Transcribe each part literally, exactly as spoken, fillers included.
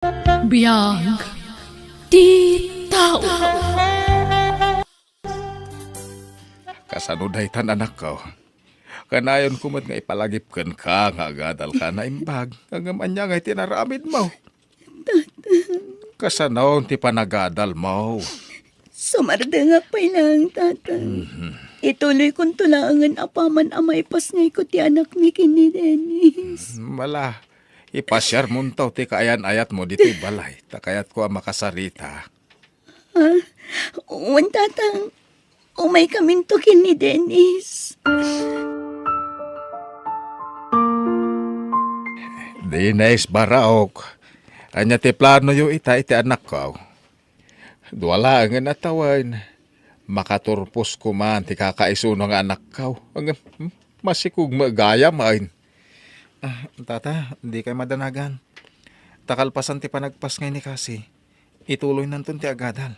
Biag ti tao. Kasano daytan, anakko? Kanayonko met nga ipalagip kenka nga agadalka naimbag, ngem ania ngay ti inaramidmo? Kasano ti panagadalmo? Sumardengak pay laeng, Tatang. Mhm. Ituloykonto laengen apaman a maipasngayko ti anakmi ken ni Dennis. Mala, ipasiarmonto ti kaayan-ayatmo ditoy balay, ta kayatko a makasarita. Ah, wen, Tatang. Umaykaminto ken ni Dennis. Dennis, Baraok, ania ti planoyo ita iti anakko? Dua laengen a tawen, makaturposko man ti kakaisuno nga anakko. Ngem, hmm, masikog met gayam, ay. Ah, tata, dikay madanagan. Ta kalpasan ti panagpasngay ni Cassie, ituloynanton ti agadal.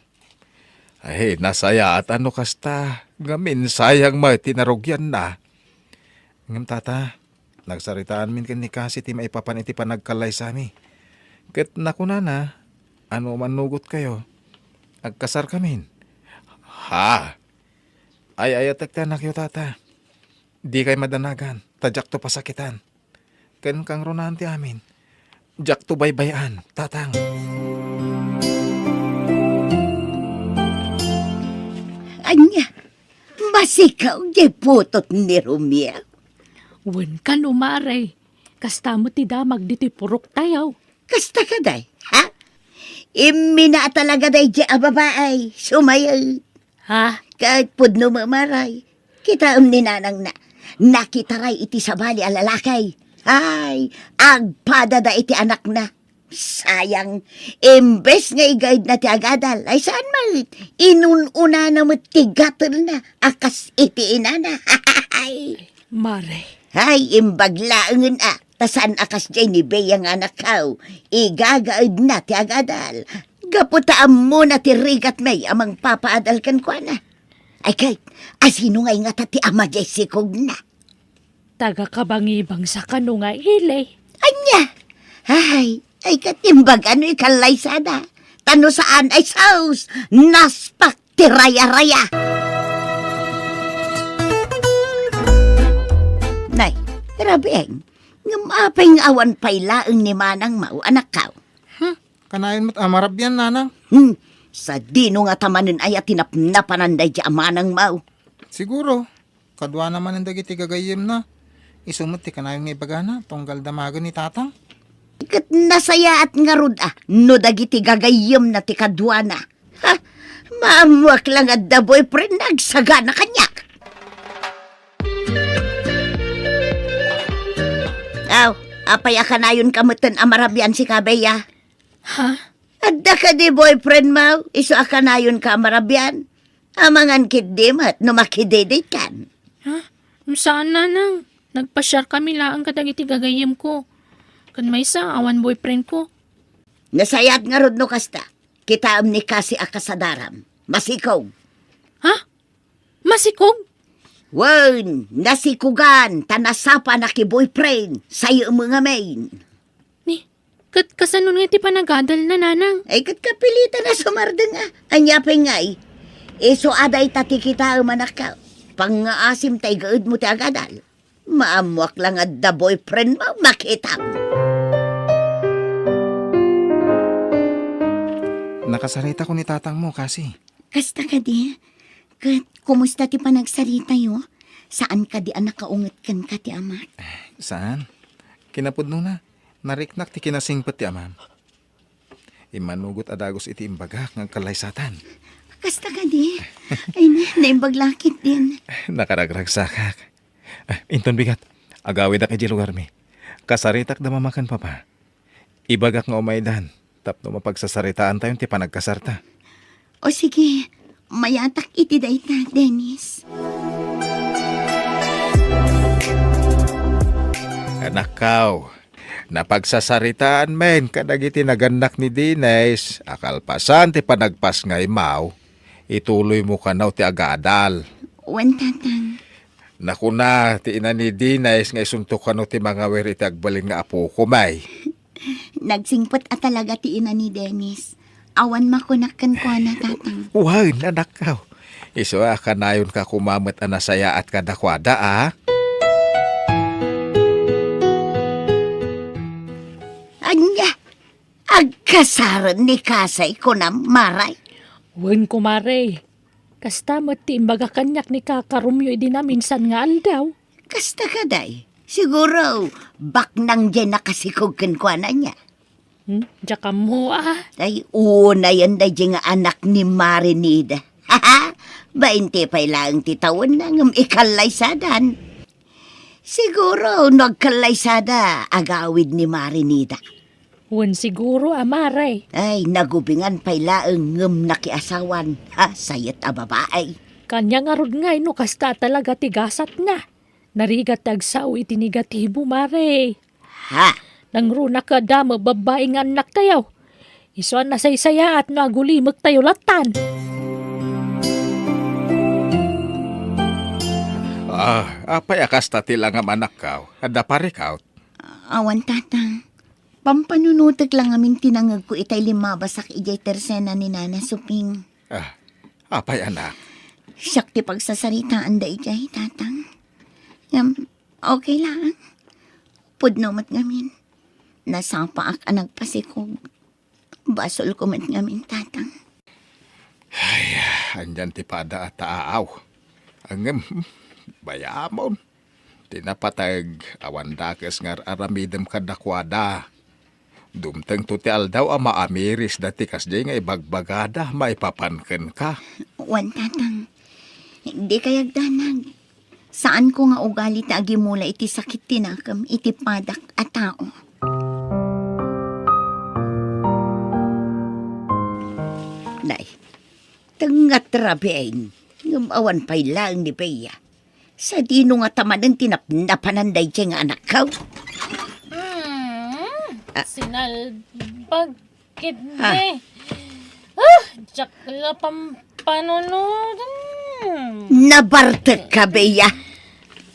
Ay, nasayaat a no kasta, ngamin sayang met ti narugianna. Ngem, tata, nagsaritaanmin ken ni Cassie ti maipapan iti panagkallaysami. Ket nakunana, a no mannugotkayo, agkasarkamin. Ha? Ay-ayatek ti anakyo, tata. Dikay madanagan, ta diakto pasakitan. Ken kangrunaan ti amin. Diakto baybay-an, Tatang. Ania, masikaw diay putot ni Romeo? Wen kano, Mare. Kasta met ti damag ditoy puroktayo. Kasta kadi, ha? Imminaa talaga daydiay a babai, sumayo. Ha? Ket pudno met, Mare. Kitaem ni nanangna. Nakitaray iti sabali a lalaki. Ay, agpadada iti anakna. Sayang, imbes nga igaedna ti agadal, ay saan met, inun-unana met ti gatelna a kas iti inana. Ay. Mare. Ay, imbag laengen a, ta saan a kasdiay ni Bea nga anakko, igagaedna ti agadal. Gapu ta ammona ti rigatmi a mangpapaadal kenkuana. Ay ket, asino ngay ngata ti ama diay sikogna? Taga-Kabangibang sa kano nga ili. Ania? Ay, ay ket imbagano ikallaysada. Ta no saan ay sus, naspak ti raya-raya. Nay, Rabieng, ngem apay nga awan pay laeng ni manangmo, anakko? Hmm, kanayon met a marabian, nanang. Hmm, sadino ngata manen aya ti napnapanan daydiay a manangmo? Siguro, kaduana manen dagiti gagayyemna. Isu met ti kanayon nga ibagana, tunggal damagen ni tatang. Ket nasayaat ngarud a, no dagiti gagayyemna ti kaduana. Ha? Maammoak la nga adda boyfriend nga agsagana kaniak. Aw, apay a kanayonka metten a marabian, sika, Bea? Ha? Adda kadi boyfriendmo, isu a kanayonka a marabian? Amangan ketdi met no makidedate-kan. Ha? Saan, nanang. Nagpasiarkami laeng kadagiti gagayyemko. Ken maysa, awan boyfriendko. Nasayaat ngarud no kasta. Kitaem ni Cassie a kasadaram. Masikog. Ha? Masikog? Wen, nasikogan, ta nasapa na ki boyfriend, sayo met ngamin. Ni, ket kasano nga ti panagadalna, nanang? Ay, ket kapilitan a sumardeng a. Ania pay ngay? Isu a dayta ti kitaem, anakko. Pangngaasim ta igaedmo ti agadal. Maammoak la nga adda boyfriendmo, makitam. Nakasaritak ni tatangmo, Cassie. Kasta kadi? Ket kumusta ti panagsaritayo? Saan kadi a nakaunget kenka ti amak? Saan. Kinapudnona, nariknak ti kinasingpet ti amam. Immanugot a dagus iti imbagak nga agkallaysatan. Kasta kadi? Ay, na-, naimbag la ketdin. Nakaragragsakak. Ah, inton bigat, agawidak idiay lugarmi. Kasaritak da mama ken papa. Ibagak nga umaydan tapno mapagsasaritaantayon ti panagkasarta. O sige, mayatak iti dayta, Dennis. Anakkaw, napagsasaritaan men kadagiti nagannak ni Dennis a kalpasan ti panagpasngaymaw, ituloymo kano ti agadal. Wen, Tatang. Nakuna ti ina ni Dennis nga isunto kano ti mangawir iti agbalin nga apoko, may. Nagsingpet a talaga ti ina ni Dennis. Awan makunak kenkuana, Tatang. Wen, anakko. Isu a kanayonka koma met a nasayaat kadakuada, a? Ania? Agkasaren ni Kasay kunam, Maray? Wen, kumare. Kasta met ti imbaga kaniak ni kakarumyo idi naminsan nga aldaw. Kasta kadi? Siguro, baknang diay nakasikog kenkuana nia. Hmm? Diak ammo, a. Ay, unayen daydiay nga anak ni Marinida. Bainte pay laeng ti tawenna ngem ikallaysadan. Siguro, no agkallaysada, agawid ni Marinida. Wen siguro, a, Maray. Ay, nagubingan pay laeng ngem nakiasawan. Ha, sayet a babai. Kaniak ngarud ngay no kasta talaga ti gasatna. Narigat ti agsao iti negatibo, Maray. Ha? Nangruna kada mababbai nga annaktayo. Isu a nasaysayaat no agulimektayo lattan. Ah, apay a kasta ti langam, anakko? Adda parikut? Awan, Tatang. Pampanunotek la ngamin ti nangegko itay limmabasak idiay tersena ni Nana Suping. Ah, apay, anak? Siak ti pagsasaritaanda idiay, Tatang. Ngem, okay lang. Pudno met ngamin. Nasapaak a nagpasikog. Basolko met ngamin, Tatang. Ay, anian ti pada a taaw. Ngem, bayamon. Ti napateg, awan dakes nga ar-aramidem kadakuada. Dumtengto ti aldaw a maamirisda ti kasdiay nga ibagbagada maipapan kenka. Wen, Tatang. Dikay agdanag. Saanko nga ugali ti agimula iti sakit ti nakem iti padak a tao. Nay, tengnga ti rabiin, ngem awan pay laeng ni Bea. Sadino ngata manen ti napnapanan daydiay nga anakko? Hmm, Ah. Sinalbag. Kidney. Ah, diak la pampanunoten. Nabartekka, Bea?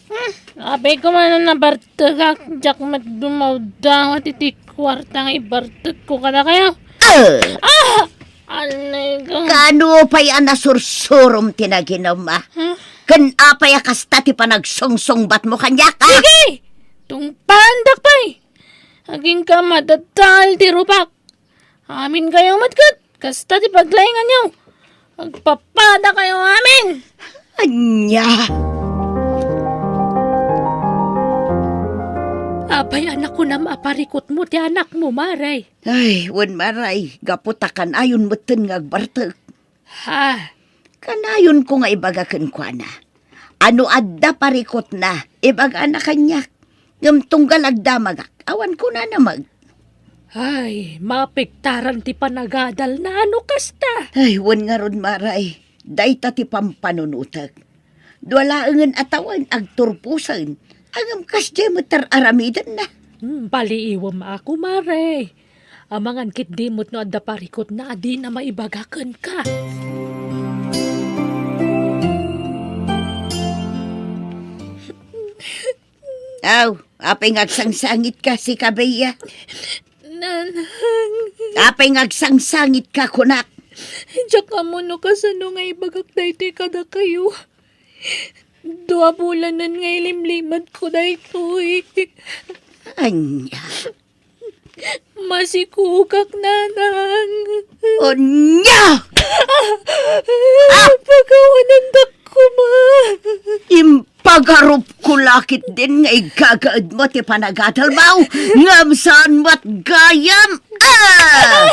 Hmm, apay ko man a nabartekak, diak met dumawdawat iti kuarta nga ibartekko kadakayo. Eh! Ah! Anay ko. Kaano pay a nasursurom ti naginum, a? Hmm? Ken apay a kasta ti panagsungsungbatmo kaniak, a? Sige! Tungpaandak pay! Agingga madadael ti rupak. Aminkayo met ket kasta ti paglainganyo. Agpapadakayo amin! Ania? Apay a nakunam a parikutmo ti anakmo, Maray? Ay, wen, Maray, gapu ta kanayon metten nga agbartek. Ha? Kanayonko nga ibaga kenkuana a no adda parikutna, ibagana kaniak. Ngem tunggal agdamagak, awan kunana met. Ay, mapiktaran ti panagadalna a no kasta. Ay, wen ngarud, Maray, dayta ti pampanunotek. Dua laengen a tawen agturposen, ngem kasdiay met ti ar-aramidenna. Hmm, baliiwem a, kumare. Amangan ketdi met no adda parikutna a dina maibaga kenka. Aw, apay nga agsangsangitka, sika, Bea? Nanang. Apay nga agsangsangitka, kunak? Diak ammo no kasano nga ibagak daytoy kadakayo. Dua bulanen nga ilimlimatko daytoy. Ania? Masikogak, Nanang. Ania? Ah! Pakawanandak koma. Impagarupko la ketdin nga igagaedmo ti panagadalmo, ngem saan met gayam. Ah!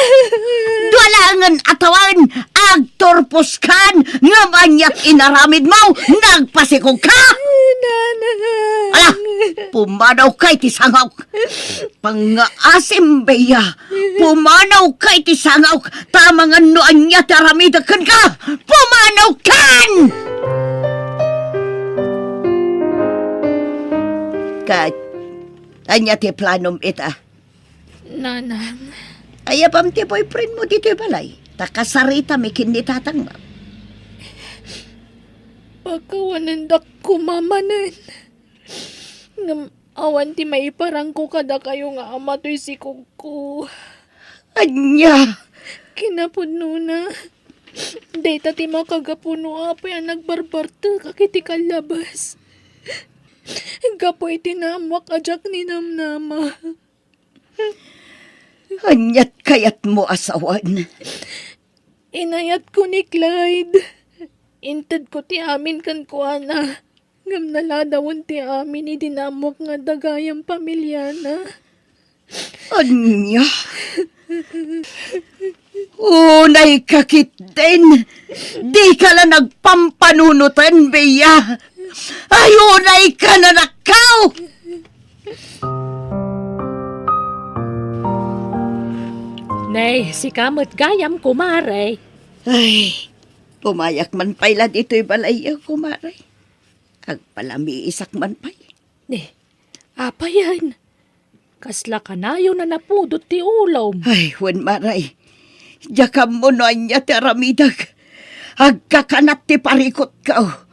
Dua laengen a tawen, agturposkan, ngem aniat inaramidmo, nagpasikogka? Nanang. Ala, pumanawka iti sangok. Pangngaasim, Bea. Pumanawka iti sangok, ta amangan no ania ti aramidek kenka. Pumanawkan! Ket, ania ti planom ita? Nanang. Ayabam ti boyfriend mo ditoy balay. Ta kasaritami ken ni tatangmo. Pakawanandak koma manen. Ngem Awan ti maiparangko kadakayo nga ama toy sikogko. Ania? Kinapudnona, dayta ti makagapu no apay a nagbarbartekak iti kallabas. Gapu iti naammoak a diak ninamnama. Ania't kayatmo a sawen? Inayatko ni Clyde. Intedko ti amin kenkuana. Ngem naladawen ti amin idi naammoak nga adda gayam pamiliana. Ania? Unayka ketdin. Dika la nagpampanunoten, Bea. Ay, unayka, anakko! Nay, sika met gayam, kumare. Ay, pumayak man pay la ditoy balayyo, kumare. Agpalamiisak man pay. Ni, apayen? Kasla kanayon a napudot ti ulom. Ay, wen, mare. Diak ammo no ania ti aramidek. Agkakanat ti parikutko.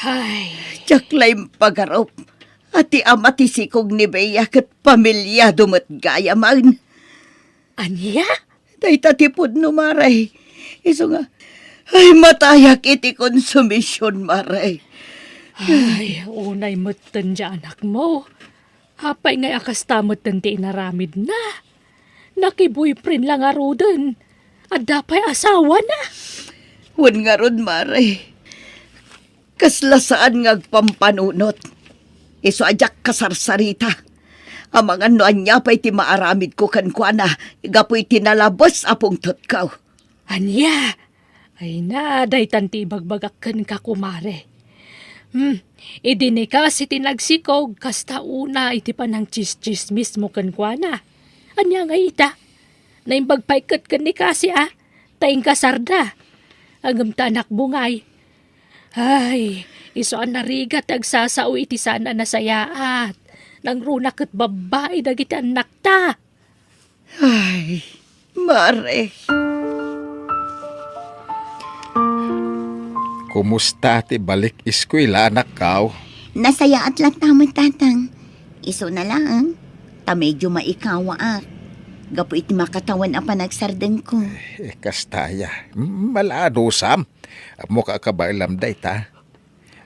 Ay. Diak la impagarup a ti ama ti sikog ni Bea ket pamiliado met gayamen. Ania? Dayta ti pudno, mare. Isu nga, ay, matayak iti konsumision, mare. Ay, unay metten ti anakmo. Apay ngay a kasta metten ti inaramidna? Naki-boyfriend la ngaruden. Adda pay asawana. Wen ngarud, mare. Kasla saan nga agpampanunot. Isu a diak kasarsarita. Amangan no ania pay ti maaramidko kenkuana gapu iti nalabes a pungtotko. Ania? Ay na, daytan ti ibagbagak kenka, kumare. Hmm, idi ni Cassie ti nagsikog, kasta una iti panangtsistsismismo kenkuana. Ania ngay ita? Naimbag pay ket ken ni Cassie a, ta inkasarda. Ngem ta anakmo ngay. Ay, isu a narigat ti agsasao iti saan a nasayaat. Nangruna ket babbai dagiti annakta. Ay, mare. Kumusta ti balik eskuela, anakko? Nasayaat latta met, tatang. Isuna laeng, ta medyo maikawaak gapu iti makatawen a panagsardengko. Eh, kasta aya. Maladusam. Ammok a kabaelam dayta.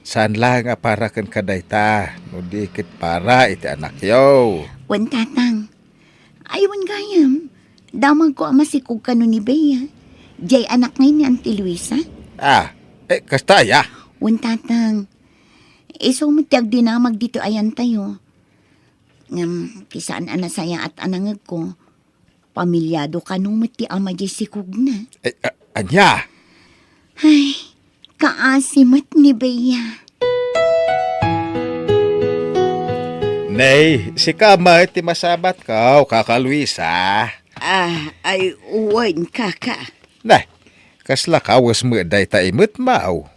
Saan laeng a para kenka dayta, no di ket para iti anakyo. Wen, tatang. Ay, wen gayam. Damagko a masikog kano ni Bea. Diay anak ngay ni Auntie Luisa? Ah, eh, kasta aya? Wen, tatang. Isu met ti agdinamag ditoy ayantayo. Ngem, ti saan a nasayaat a nangegko, pamilyado kano met ti ama diay sikogna. Eh, a-, ania? Ay, kaasi met ni Bea. Nay, sika met ti masabatko, Kaka Luisa. Ah, ay, wen, Kaka. Nay, kasla kawes met dayta imet, maw?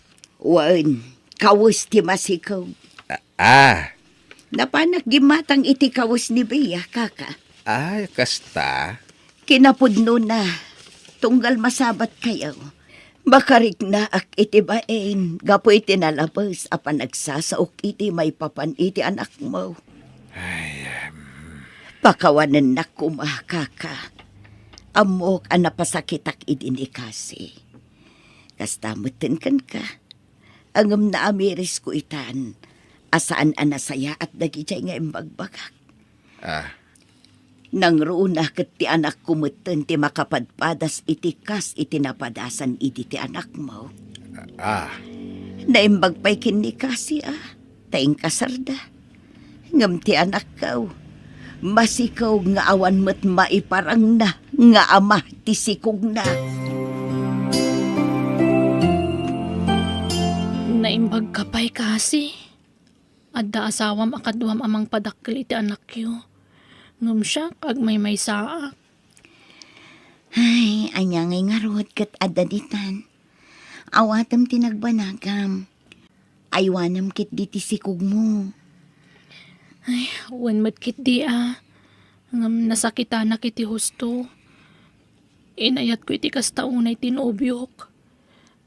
Wen, kawes ti masikog. Ah. Napanak gimmatang iti kawes ni Bea, kaka. Ay, kasta? Kinapudnona, tunggal masabatkayo, makariknaak iti bain gapu iti nalabes a panagsasaok iti maipapan iti anakmo. Ay, em. Pakawanennak koma, kaka. Ammok a napasakitak idi ni Cassie. Kasta metten kenka. Ngem naamirisko itan a saan a nasayaat dagidiay nga imbagbagak. Ah. Nangruna ket ti anakko metten ti makapadpadas iti kas iti napadasan idi ti anakmo. Ah. Naimbag pay ken ni Cassie a, ta inkasarda. Ngem ti anakko, masikog nga awan met maiparangna nga ama ti sikogna. Naimbagka pay, Cassie. Adda asawam a kaduam a mangpadakkel iti anakyo. Ngem siak, agmaymaysaak. Ay, ania ngay ngarud ket adda ditan? Awatem ti nagbanagam. Aywanam ketdi ti sikogmo. Ay, wen met ketdi a. Ngem nasakitanak iti husto. Inayatko iti kasta unay ti nobiok.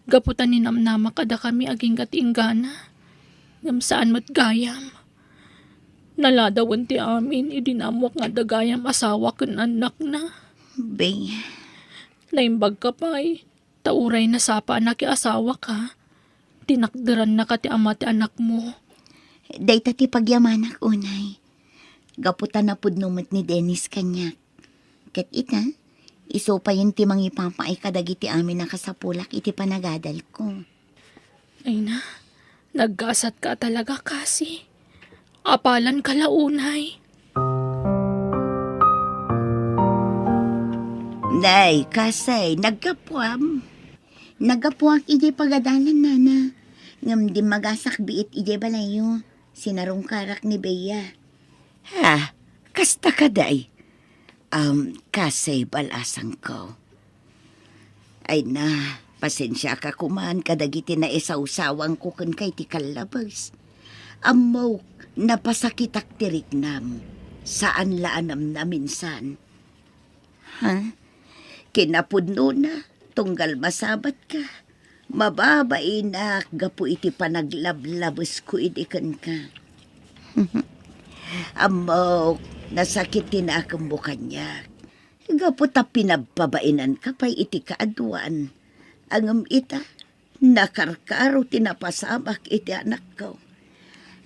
Gapu ta ninamnamak a dakami agingga ti inggana. Ngem saan met gayam. Naladawen ti amin idi naammuak nga adda gayam asawa ken annakna. Be. Naimbagka pay, ta uray nasapaanak ti asawaka, tinakderannaka ti ama ti anakmo. Dayta ti pagyamanak unay. Gapu ta napudno met ni Dennis kaniak. Ket ita, isu payen ti mangipapaay kadagiti amin a kasapulak iti panagadalko. Ay na, naggasatka talaga, Kasi. Apalanka la unay. Nay, Kasi, naggapuam. Naggapuak idiay pagadalan, nana. Ngem dimmagasak biit idiay balayyo. Sinarungkarak ni Bea. Ha? Kasta kadi? Am, Kasi balasangko. Ay na, pasensiaka koman kadagiti naisawsawangko kenka iti kallabes. Ammok, napasakitak ti riknam. Saan la a namnaminsan. Ha? Kinapudnona, tunggal masabatka, mababainak gapu iti panaglablabesko idi kenka. Ammok, nasakit ti nakemmo kaniak. Gapu ta pinabpabainanka pay iti kaaduan. Ngem ita, nakarkaro ti napasamak iti anakko.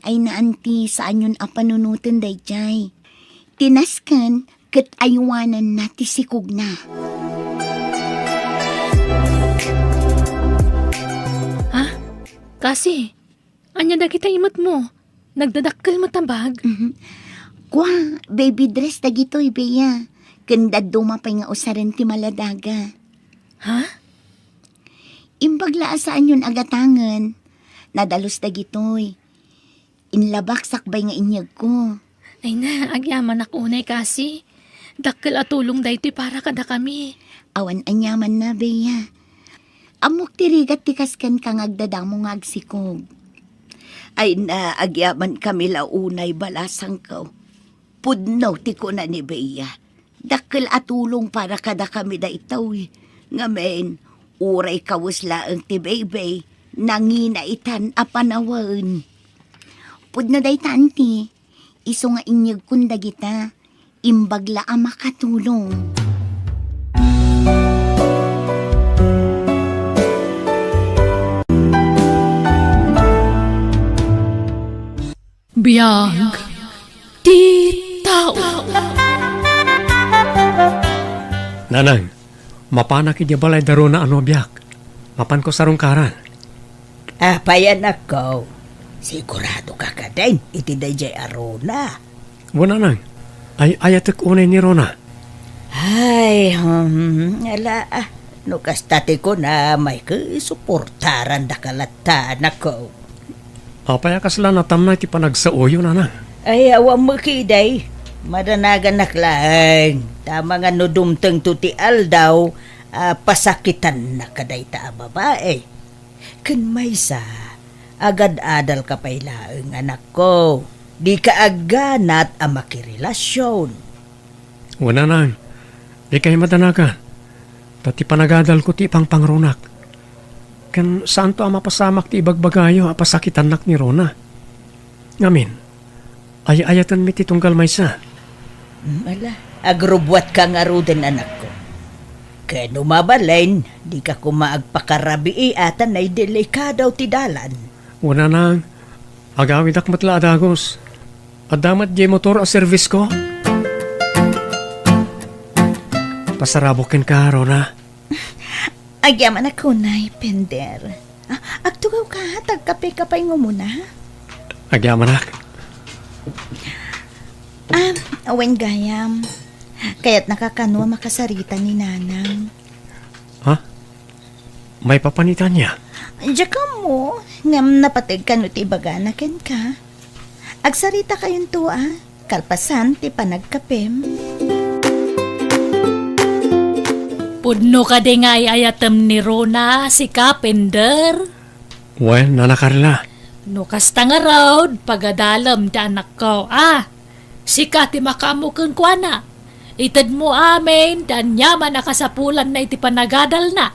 Ay na, anti, saanyon a panunoten daydiay. Ti nasken ket aywananna ti sikogna. Ha? Kasi, ania dagita imetmo? Nagdadakkel met a bag? Mhm. Kua, baby dress dagitoy, Bea. Ken dadduma pay nga usaren ti maladaga. Ha? Imbag la a saanyon a gatangen. Nadalus dagitoy. Inlabak sakbay nga inyegko. Ay na, agyamanak unay, Kasi. Dakkel a tulong daytoy para kadakami. Awan aniamanna, Bea. Ammok ti rigat ti kaskenka nga agdadamo nga agsikog. Ay na, agyamankami la unay, balasangko. Pudno ti kuna ni Bea. Dakkel a tulong para kadakami daytoy. Ngamin, uray kawes laeng ti baybay, nangina itan a panawen. Pudno dayta, anti. Isu nga inyegkon dagita, imbag la a makatulong. Biag ti tao. Nanang, mapanak idiay balay da Rona a nobiak. Mapanko sarungkaran. Apay, anakko? Siguradoka kadin iti daydiay a Rona? Wen, nanang. Ay-ayatek unay ni Rona. Ay, hmm, ala, ah. No kasta ti kunam, ay, suportarandaka latta, anakko. Apay a kasla natamna iti panagsaoyo, nanang? Ay, awan met idi. Madanaganak laeng. Ta amangan no dumtengto ti aldaw a pasakitannak kadayta a babai. Ken maysa, agad-adalka pay laeng, anakko. Dika agganat a makirelasion. Wen, nanang, dikay madanagan, ta ti panagadalko ti ipangpangrunak. Ken saanto a mapasamak ti ibagbagayo a pasakitannak ni Rona. Ngamin, ay-ayatenmi ti tunggal maysa. Mm, ala, agrubbuatka ngaruden, anakko. Ken no mabalin, dika koma agpakarabii a ta naidelikado ti dalan. Wen, nanang, agawidak met la a dagus. Adda met diay motor a servisko. Pasarabok kenka, Rona. Agyamanak unay, Pender. Ah, agtugawka, ta agkapeka pay nga umuna. Agyamanak. Ah, wen gayam. Kayatnaka kano a makasarita ni Nanang. Ha? Maipapan ita ania? Diak ammo, ngem napateg kano ti ibagana kenka. Agsaritakayonto a, kalpasan ti panagkapem. Pudno kadi nga ay-ayatem ni Rona, sika, Pender? Wen, Nana Carla. No kasta ngarud, pagadalem ti anakko, a. Sika ti makaammo kenkuana. Itedmo amin ti aniaman a kasapulanna iti panagadalna.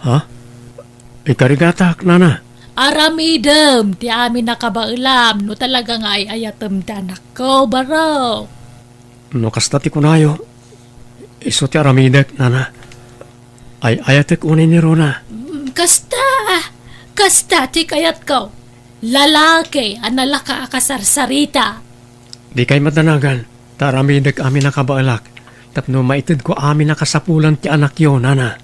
Ha? Ikarigatak, Nana. Aramidem ti amin a kabaelam no talaga nga ay-ayatem ti anakko, baro. No kasta ti kunayo, isu ti aramidek, nana. Ay-ayatek unay ni Rona. Mm, kasta, kasta ti kayatko. Lalaki a nalaka a kasarsarita. Dikay madanagan, ta aramidek amin a kabaelak, tapno maitedko amin a kasapulan ti anakyo, nana.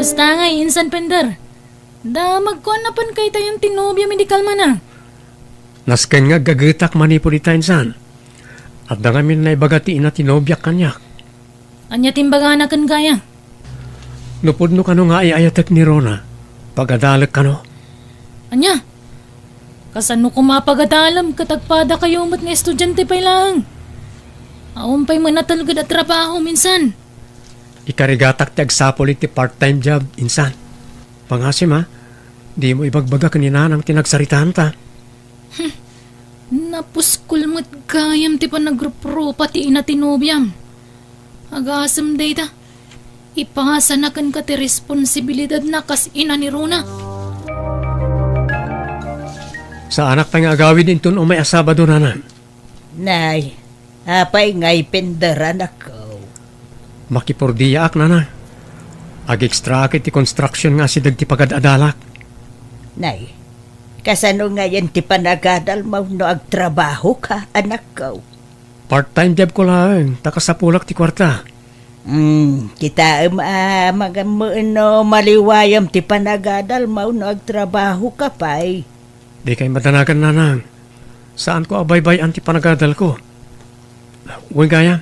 Kumusta ngay, insan Pender? Da, magkuan a pan kaytayon ti nobiam idi kalmana. Nasken nga aggagetak manipud ita, insan. Adda ngamin naibaga ti ina ti nobiak kaniak. Ania ti imbagana ken kaya? No pudno kano nga ay-ayatek ni Rona, pagadalek kano. Ania? Kasano koma pagadalem ket agpada kayo met nga estudiante pay laeng? Awan pay met natelged a trabaho, insan. Ikarigatak ti agsapul iti part-time job, insan. Pangasim, a, dimo ibagbaga ken ni Nanang ti nagsaritaanta. Hmm. Napuskol met gayam ti panagruprupa ti ina ti nobiam. Agasem dayta. Ipasana kenka ti responsibilidadna kas ina ni Rona. Saanak pay nga agawid inton umay a Sabado, nana. Nay, apay ngay Pender, anakko? Makipordiaak, nana. Agextraak iti construction nga asideg ti pagad-adalak. Nay, kasano ngayen ti panagadalmo no agtrabahoka, anakko? Part-time job ko laeng, ta kasapulak ti kuarta. Hmm, kitaem a, magammoen no maliwayam ti panagadalmo no agtrabahoka pay. Dikay madanagan, nanang. Saanko a baybay-an ti panagadalko. Wen gayam,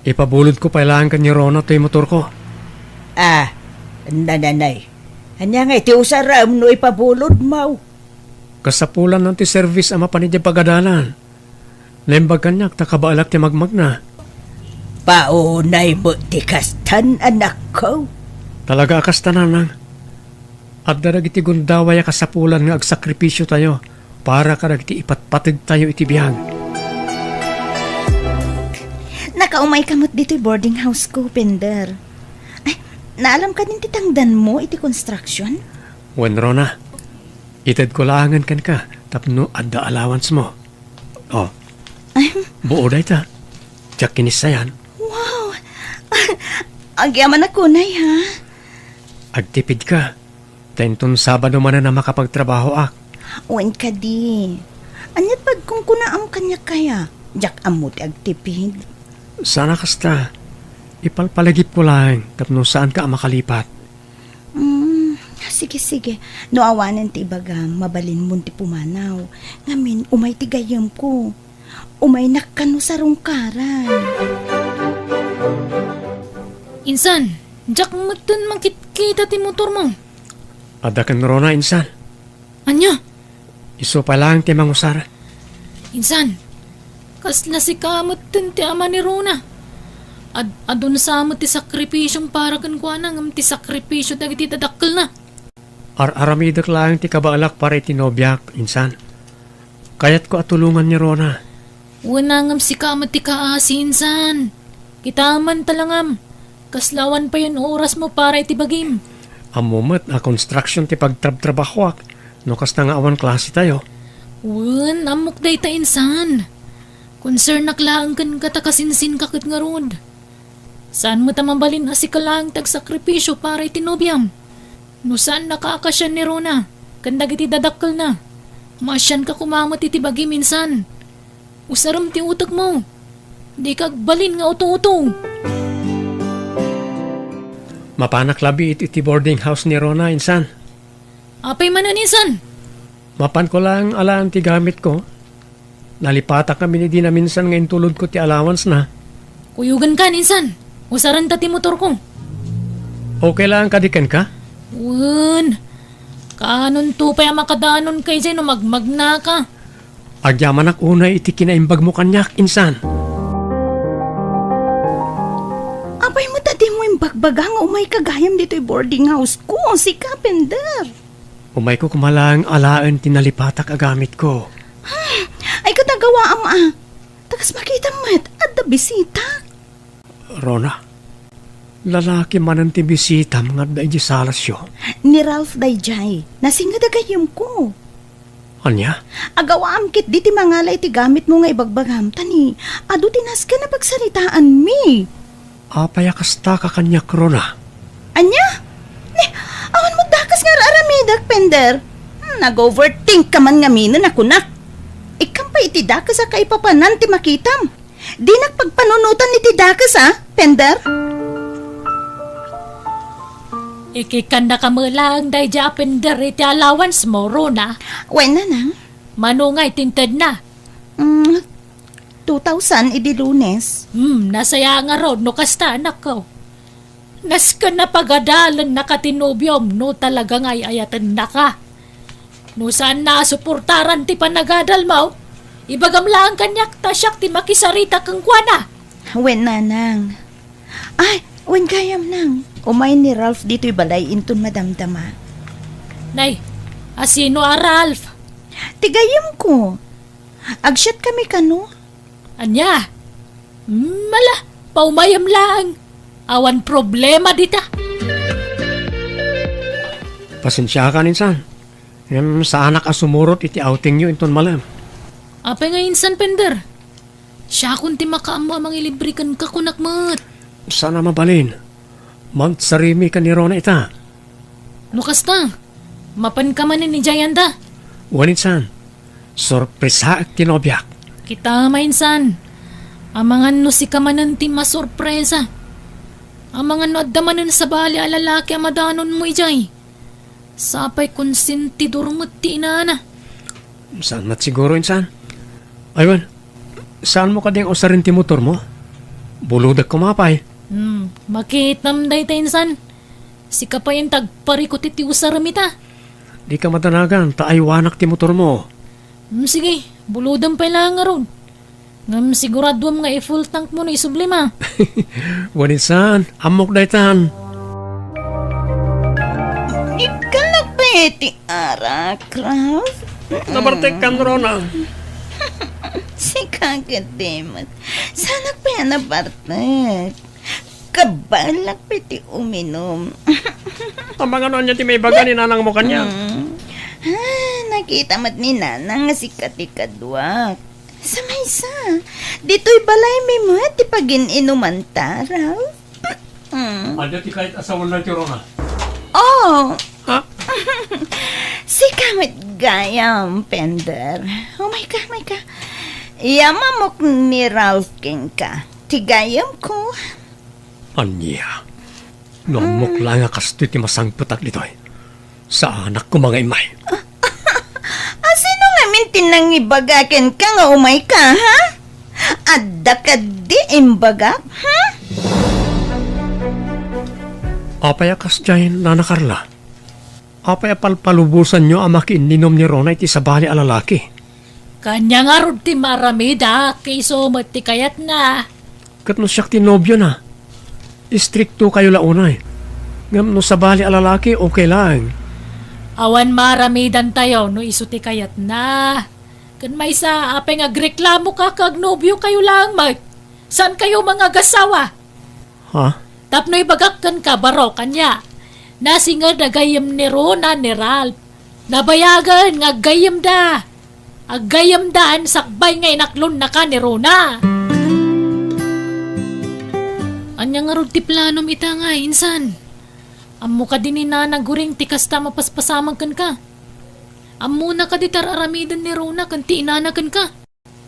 ipabulodko pay laeng ken ni Rona toy motorko. Ah, nananay. Ania ngay ti usarem no ipabulodmo? Kasapulanna ti service a mapan idiay pagadalan. Naimbag kaniak ta kabaelak ti magmagna. Paunay met ti kastan, anakko. Talaga a kasta, nanang. Adda dagiti gundaway a kasapulan nga agsakripisiotayo para kadagiti ipatpategtayo iti biag. Nakaumayka met ditoy boarding house ko, Pender. Ay, naalam kadin ti tangdanmo iti construction? Wen, Rona, itedko laengen kenka tapno adda allowance mo. Oh. Ay. Buo dayta. Diak kinissayan. Wow! Agyamanak unay, ha? Agtipidka. Ta inton Sabado manen a makapagtrabahoak. Wen kadi. Ania't pagkungkunaam kaniak kaya? Diak ammo ti agtipid. Saan a kasta. Ipalpalagipko laeng tapno saanka a makalipat. Mm, sige, sige. No awanen ti ibagam, mabalinmon ti pumanaw. Ngamin, umay ti gayyemko. Umaynak kano sarungkaran. Insan, diak metten makitkita ti motormo. Adda ken Rona, insan. Ania? Isu pay laeng ti mangusar. Insan, kasla sika metten ti ama ni Rona. Ad-, adun sa met ti sakripisiom para kenkuana ngem ti sakripisio dagiti dadakkelna. Ar-aramidek laeng ti kabaelak para iti nobiak, insan. Kayatko a tulongan ni Rona. Wen, ngem sika met ti kaasi, insan. Kitaem man talangam. Kasla awan payen orasmo para iti bagim. Ammo met a construction ti pagtrabtrabahoak no kasta nga awan klasetayo. Wen, ammok dayta, insan. Konsernak laeng kenka ta kasinsinka ket ngarud. Saan met a mabalin a sika laeng ti agsakripisio para iti nobiam. No saannaka a kasian ni Rona ken dagiti dadakkelna, maasianka koma met iti bagim, insan. Usarem ti utekmo. Dika agbalin nga uto-uto. Mapanak labi iti, iti boarding house ni Rona, insan. Apay manen, insan? Mapanko laeng alaen ti gamitko. Nalipatak ngamin idi naminsan nga intulodko ti allowance na. Kuyogenkan, insan. Usarenta ti motorko. Okay laeng kadi kenka? Wen. Kaanonto pay a makadanonka idiay no magmagnaka? Agyamanak unay iti kinaimbagmo kaniak, insan. Apay met a dimo imbagbaga nga umayka gayam ditoy boarding house ko, sika, Pender? Umayko koma laeng alaen ti nalipatak a gamitko. Hmm, ay, ket agawaam a. Ta kas makitam met, adda bisitak. Rona, Lalaki manen ti bisitam nga adda idiay salasyo? Ni Ralph daydiay. Nasinged a gayyemko. Ania? Agawaam ketdi ti mangala iti gamitmo nga ibagbagam, ta ni adu ti nasken a pagsaritaanmi. Apay a kasta ka kaniak, Rona? Ania? Ni, awan met dakes nga ar-aramidek, Pender. Hmm, nag-overthink ka man ngamin a kunak. Ikkam pay iti dakes a kaipapanan ti makitam. Dinak pagpanunotan iti dakes, a, Pender? Ikikkannaka met laeng daydiay a Pender iti allowance mo, Rona. Wen, nanang. Mano ngay ti intedna? Mm, two thousand idi Lunes. Hmm, nasayaat ngarud no kasta, anakko. Nasken a pagadalennaka ti nobiom no talaga nga ay-ayatennaka. No saanna a suportaran ti panagadalmo, ibagam laeng kaniak ta siak ti makisarita kenkuana. Wen, nanang. Ay, wen gayam, nang. Umay ni Ralph ditoy balay inton madamdama. Nay, asino a Ralph? Ti gayyemko. Agsiatkami kano. Ania? Mala, paumayem laeng. Awan problema dita. Pasensiakan insan. Ngem saanak a sumurot iti outingyo inton malem. Apay nga insan, Pender? Siakon ti makaammo a mangilibre kenka, kunak met. Saan a mabalin. Magsarimi ken ni Rona ita. No kasta, mapanka manen idiay anda? Wen insan, sorpresaek ti nobiak. Kita manen insan, amangan no sika manen ti masorpresa. Amangan no adda manen sabali a lalaki a madanonmo idiay. Sapay konsentidor met ti inana. Saan met siguro, insan? Ay wen, saanmo kadi nga usaren ti motormo? Bulodek koma pay. Hmm, makitam dayta, insan. Sika pay ti agparikut iti usarem ita. Dika madanagan ta aywanak ti motormo. Hmm, sige, bulodem pay laeng ngarud. Ngem siguraduem nga i-full tank mo no isublim, a. Wen insan, ammok daytan. Ikkannak pay ti arak, Ralph? Nabartek kan, Rona. Sika ketdi met. Saanak pay a nabartek. Kabaelak pay ti uminum. Amangan no ania ti maibaga ni nanangmo kaniak. Mm. Ah, nakita met ni nanang nga sika ti kaduak. Sa maysa, ditoy balaymi met ti pagin-inumanta, Ralph. Mm. Adda ti kayat a sawen laeng ti Rona? Oh. Ha? Sika met gayam, Pender. Umayka, umayka. Yamamok ni Ralph kenka. Ti gayamko. Ania? No ammok laeng a kastoy ti masangpetak ditoy. Saanak koma nga immay. Asino ngamin ti nangibaga kenka nga umayka, ha? Adda kadi imbagak, ha? Apay a kasdiay, Nana Carla? Apay a palpalubosanyo a makiinninom ni Rona iti sabali a lalaki? Kaniak ngarud ti maaramidak, isu met ti kayatna. Ket no siak ti nobiona, istriktokayo la unay. Ngem no sabali a lalaki, okay laeng. Awan maaramidantayo no isu ti kayatna. Ken maysa, apay nga agreklamoka ket agnobiokayo laeng met? Saankayo mangagasawa? Ha? Tapno ibagak kenka, barok, ania? Nasinged a gayyem ni Rona ni Ralph. Nabayagen nga aggayyemda. Aggayyemdan sakbay nga inaklonnaka ni Rona. Ania ngarud ti planom ita ngay, insan? Ammo kadi ni Nana Guring ti kasta a mapaspasamak kenka? Ammona kadi ti ar-aramiden ni Rona ken ti inana kenka?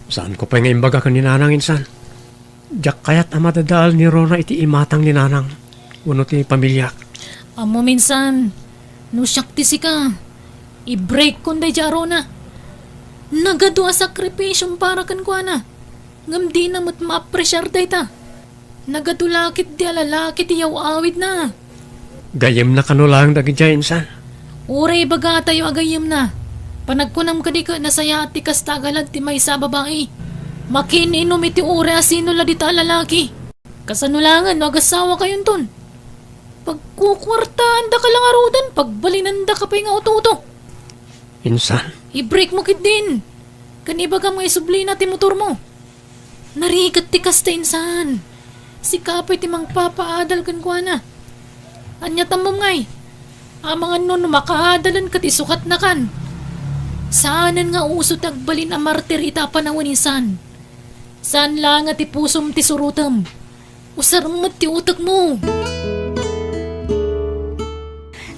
Saanko pay nga imbaga ken ni Nanang, insan. Diak kayat a madadael ni Rona iti imatang ni Nanang wenno ti pamiliak. Ammom, insan, no siak ti sika, i-break-kon daydiay a Rona. Nagadu a sakripisiom para kenkuana, ngem dina met maapresiar dayta. Nagadu la ketdi a lalaki ti yaw-awidna. Gayyemna kano laeng dagidiay, insan? Uray ibagatayo a gayyemna. Panagkunam kadi ket nasayaat ti kasta a galad ti maysa a babai. Makiin-inum iti uray a sino la dita a lalaki. Kasano laengen no agasawakayonton? Pagkukuartaandaka la ngaruden, pagbalinandaka pay nga uto-uto. Insan. I-break mo ketdin. Ken ibagam nga isublina ti motormo. Narigat ti kasta, insan. Sika pay ti mangpapaadal kenkuana. Ania tammom ngay? Amangan no, no makaadalen ket isukatnakan. Saanen nga uso ti agbalin a martir ita a panawen, insan. Saan la nga ti pusom ti surotem. Usar met ti utekmo.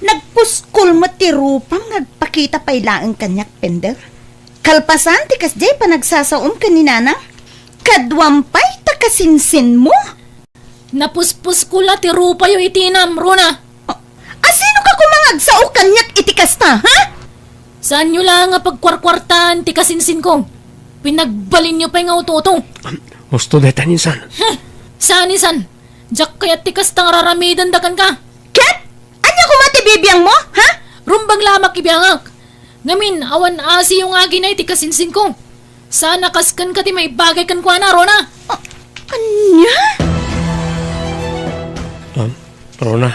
Nagpuskol met ti rupam nga agpakita pay laeng kaniak, Pender. Kalpasan ti kasdiay panagsasaom ken ni Nanang, kaduam pay ta kasinsinmo. Napuspuskol la ti rupayo iti inam, Rona. Asino ka koma nga agsao kaniak iti kasta, ha? Saanyo la nga pagkuarkuartaan ti kasinsinko. Pinagbalinyo pay nga uto-uto. Husto dayta, insan. Hmm. Saan, insan? Diak kayat ti kasta nga raramidenda kenka. Ket? Ania koma ti bibiangmo, ha? Rumbeng la a makibiangak. Ngamin, awan asiyo nga aginay ti kasinsinko. Saan a kas kenka ti maibagay kenkuana, Rona. Ah, ania? Ah, Rona,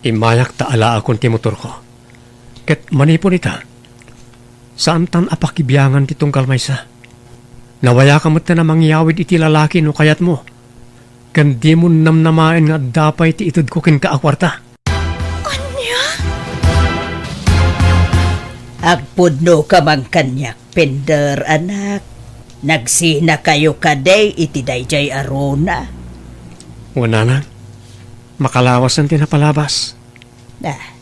immayak ta alaakon ti motorko. Ket manipud ita, saantan a pakibiangan ti tunggal maysa. Nawayaka metten a mangyawid iti lalaki no kayatmo. Ken dimo namnamaen nga adda pay ti itedko kenka a kuarta. Ania? Agpudnoka man kaniak, Pender, anak. Nagsinakayo kadi iti daydiay a Rona? Wen, nanang. Makalawasen ti napalabas. Ah,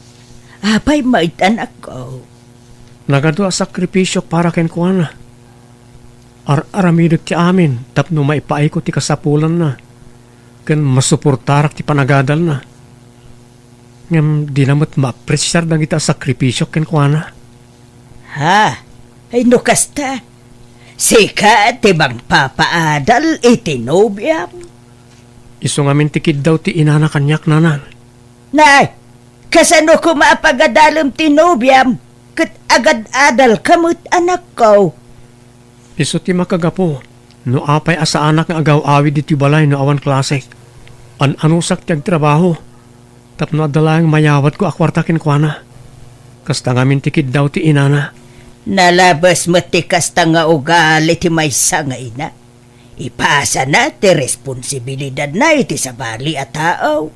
apay met, anakko? Nagadu a sakripisiok para kenkuana. Ar-aramidek ti amin tapno maipaayko ti kasapulanna ken masuportarak ti panagadalna. Ngem dina met maapresiar dagita a sakripisiok kenkuana. Ha? Ay, no kasta, sika ti mangpapaadal iti nobiam? Isu ngamin ti kiddaw ti inana kaniak, nanang. Nay, kasano koma a pagadalem ti nobiam ket agad-adalka met, anakko? Isu ti makagapu no apay a saanak nga agaw-awid ditoy balay no awan klasek. An-anusak ti agtrabaho tapno adda laeng mayawatko a kuarta kenkuana. Kasta ngamin ti kiddaw ti inana. Nalabes met ti kasta nga ugali ti maysa nga ina. Ipasana ti responsibilidadna iti sabali a tao.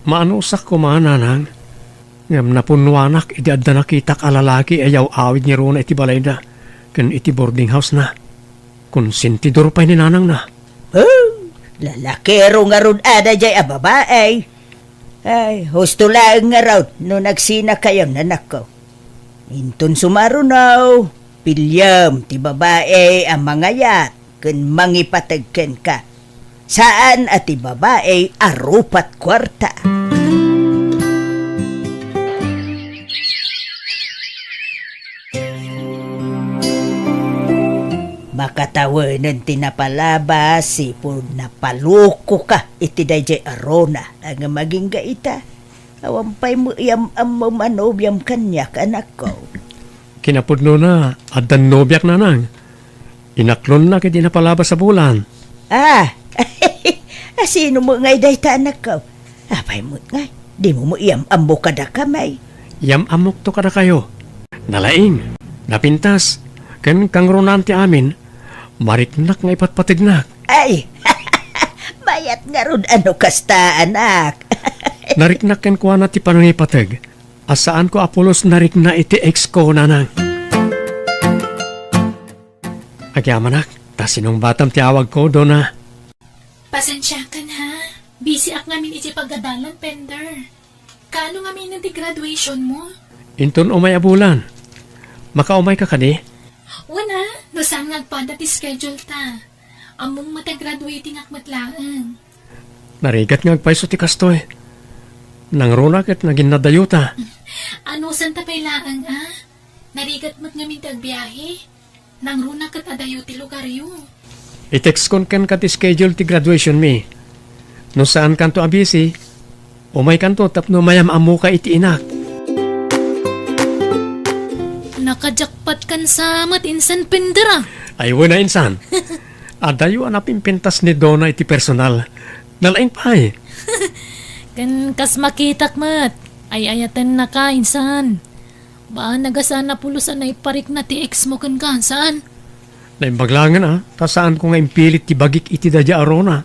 Maanusak koma, nanang, ngem napunnoanak idi adda nakitak a lalaki a yaw-awid ni Rona iti balayda ken iti boarding house-na. Konsentidor pay ni nanangna. Oh, lalakero ngarud a daydiay a babai. Ay, husto laeng ngarud no nagsinakayon, anakko. Inton sumaruno, piliem ti babai a mangayat ken mangipateg kenka. Saan a ti babai a rupat kuarta. Makatawenen ti napalabas, sipud napalokoka iti daydiay a Rona a nga magingga ita. Awan pay met yam-ammom a nobiam kaniak, anakko. Kinapudnona, addan nobiak, nanang. Inaklonnak iti napalabas a bulan. Ah, asino met ngay dayta, anakko? Apay met ngay, dimo met yam-ammo kadakami? Yam-ammokto kadakayo. Nalaing, napintas, ken kangrunaan ti amin, mariknak nga ipatpategnak. Ay, mayat ngarud a no kasta, anak. Nariknak kenkuana ti panangipateg. A saanko a pulos narikna iti ex ko, nanang. Agyamanak, ta sinungbatam ti awagko, Dona. Pasensiakan, ha? Busy ak ngamin iti pagadalan, Pender. Kaano ngamin ti graduation mo? Inton umay a bulan. Makaumayka kadi? Wen a, no saan nga agpada ti schedule ta. Ammom met a graduating ak met laeng. Narigat nga agpayso ti kastoy. Nangruna ket naginnadayota. Anusanta pay laeng a? Narigat met ngamin ti agbiahe. Nangruna ket adayo ti lugaryo. I-textkon kenka ti schedule ti graduation mi. No saankanto a busy, umaykanto tapno mayam-ammoka iti inak. Nakajakpatkan sa met insan, Pender a. Ay, wen a insan. Adayo a napimpintas ni Dona iti personal. Nalaing pay. Ken kas makitak met, ay-ayatennaka insan. Baan a saan a pulos a naiparikna ti ex mo kenka, saan? Naimbag laengen a, ta saanko nga impilit ti bagik iti daydiay a Rona.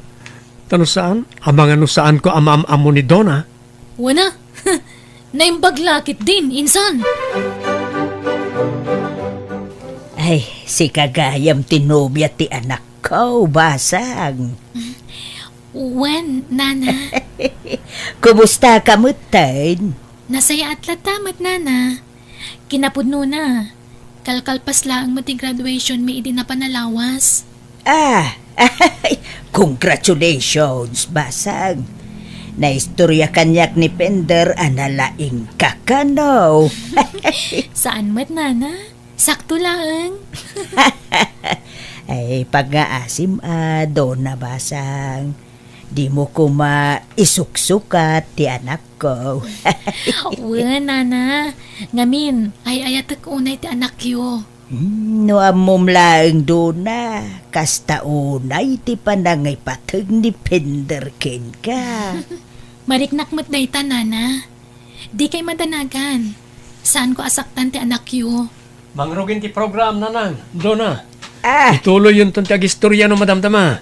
Ta no saan, amangan no saanko a maam-ammo ni Donna. Wen a, naimbag la ketdin, insan. Ay, sika gayam ti nobia ti anakko, Basang. Wen, Nana. Kumusta ka metten? Nasayaat latta met, Nana. Kinapudnona, kalkalpas laeng met ti graduation mi idi napan a lawas. Ah, congratulations, Basang. Naistorya kaniak ni Pender a nalaingka kano. Saan met, Nana. Sakto laeng. Ay, pangngaasim a, Donna Basang. Dimo koma isuksukat ti anakko. Wen, Nana. Ngamin, ay-ayatek unay ti anakyo. Hmm, no ammom laeng, Donna, kasta unay ti panangipateg ni Pender kenka. Mariknak met dayta, Nana. Dikay madanagan. Saanko a saktan ti anakyo. Mangrugin ti program, Nanang, Donna. Ah. Ituloyyon ton ti agistorya no madamdama.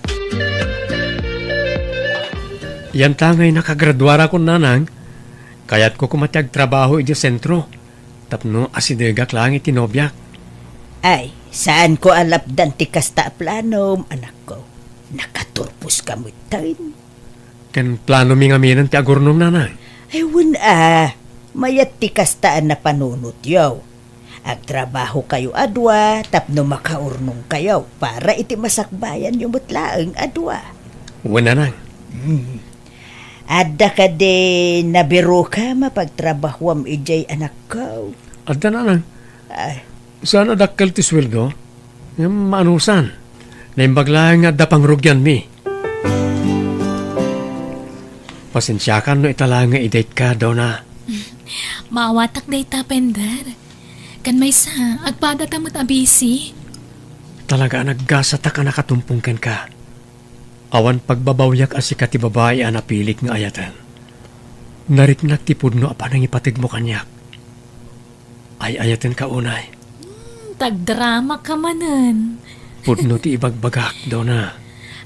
Yanta ngay nakagraduarakon, Nanang. Kayatko koma ti agtrabaho idiay sentro tapno asidegak laeng iti nobiak. Ay, saanko a lapdan ti kasta a planom, anakko. Nakaturposka metten. Ken planomi ngaminen ti agurnom, Nanang? Ay, wen a, mayat ti kasta a napanunotyo. Agtrabahokayo a dua tapno makaurnongkayo para iti masakbayanyo met laeng a dua. Wen, Nanang. Hmm. Adda kadi nabiroka a pagtrabahoam idiay, anakko? Adda, Nanang. Ay. Saan a dakkel ti sueldo? Ngem maanusan. Naimbag laeng nga adda pangrugianmi. Pasensiakan no ita laeng nga idaytka, Donna. Maawatak dayta, Pender. Ken maysa, agpadata met a busy. Talaga a naggasatak a nakatumpong kenka. Awan pagbabawiak a sika ti babai a napilik nga ayaten. Nariknak ti pudno a panangipategmo kaniak. Ay-ayatenka unay. Hmm, tagdrama ka manen. Pudno ti ibagbagak, Donna.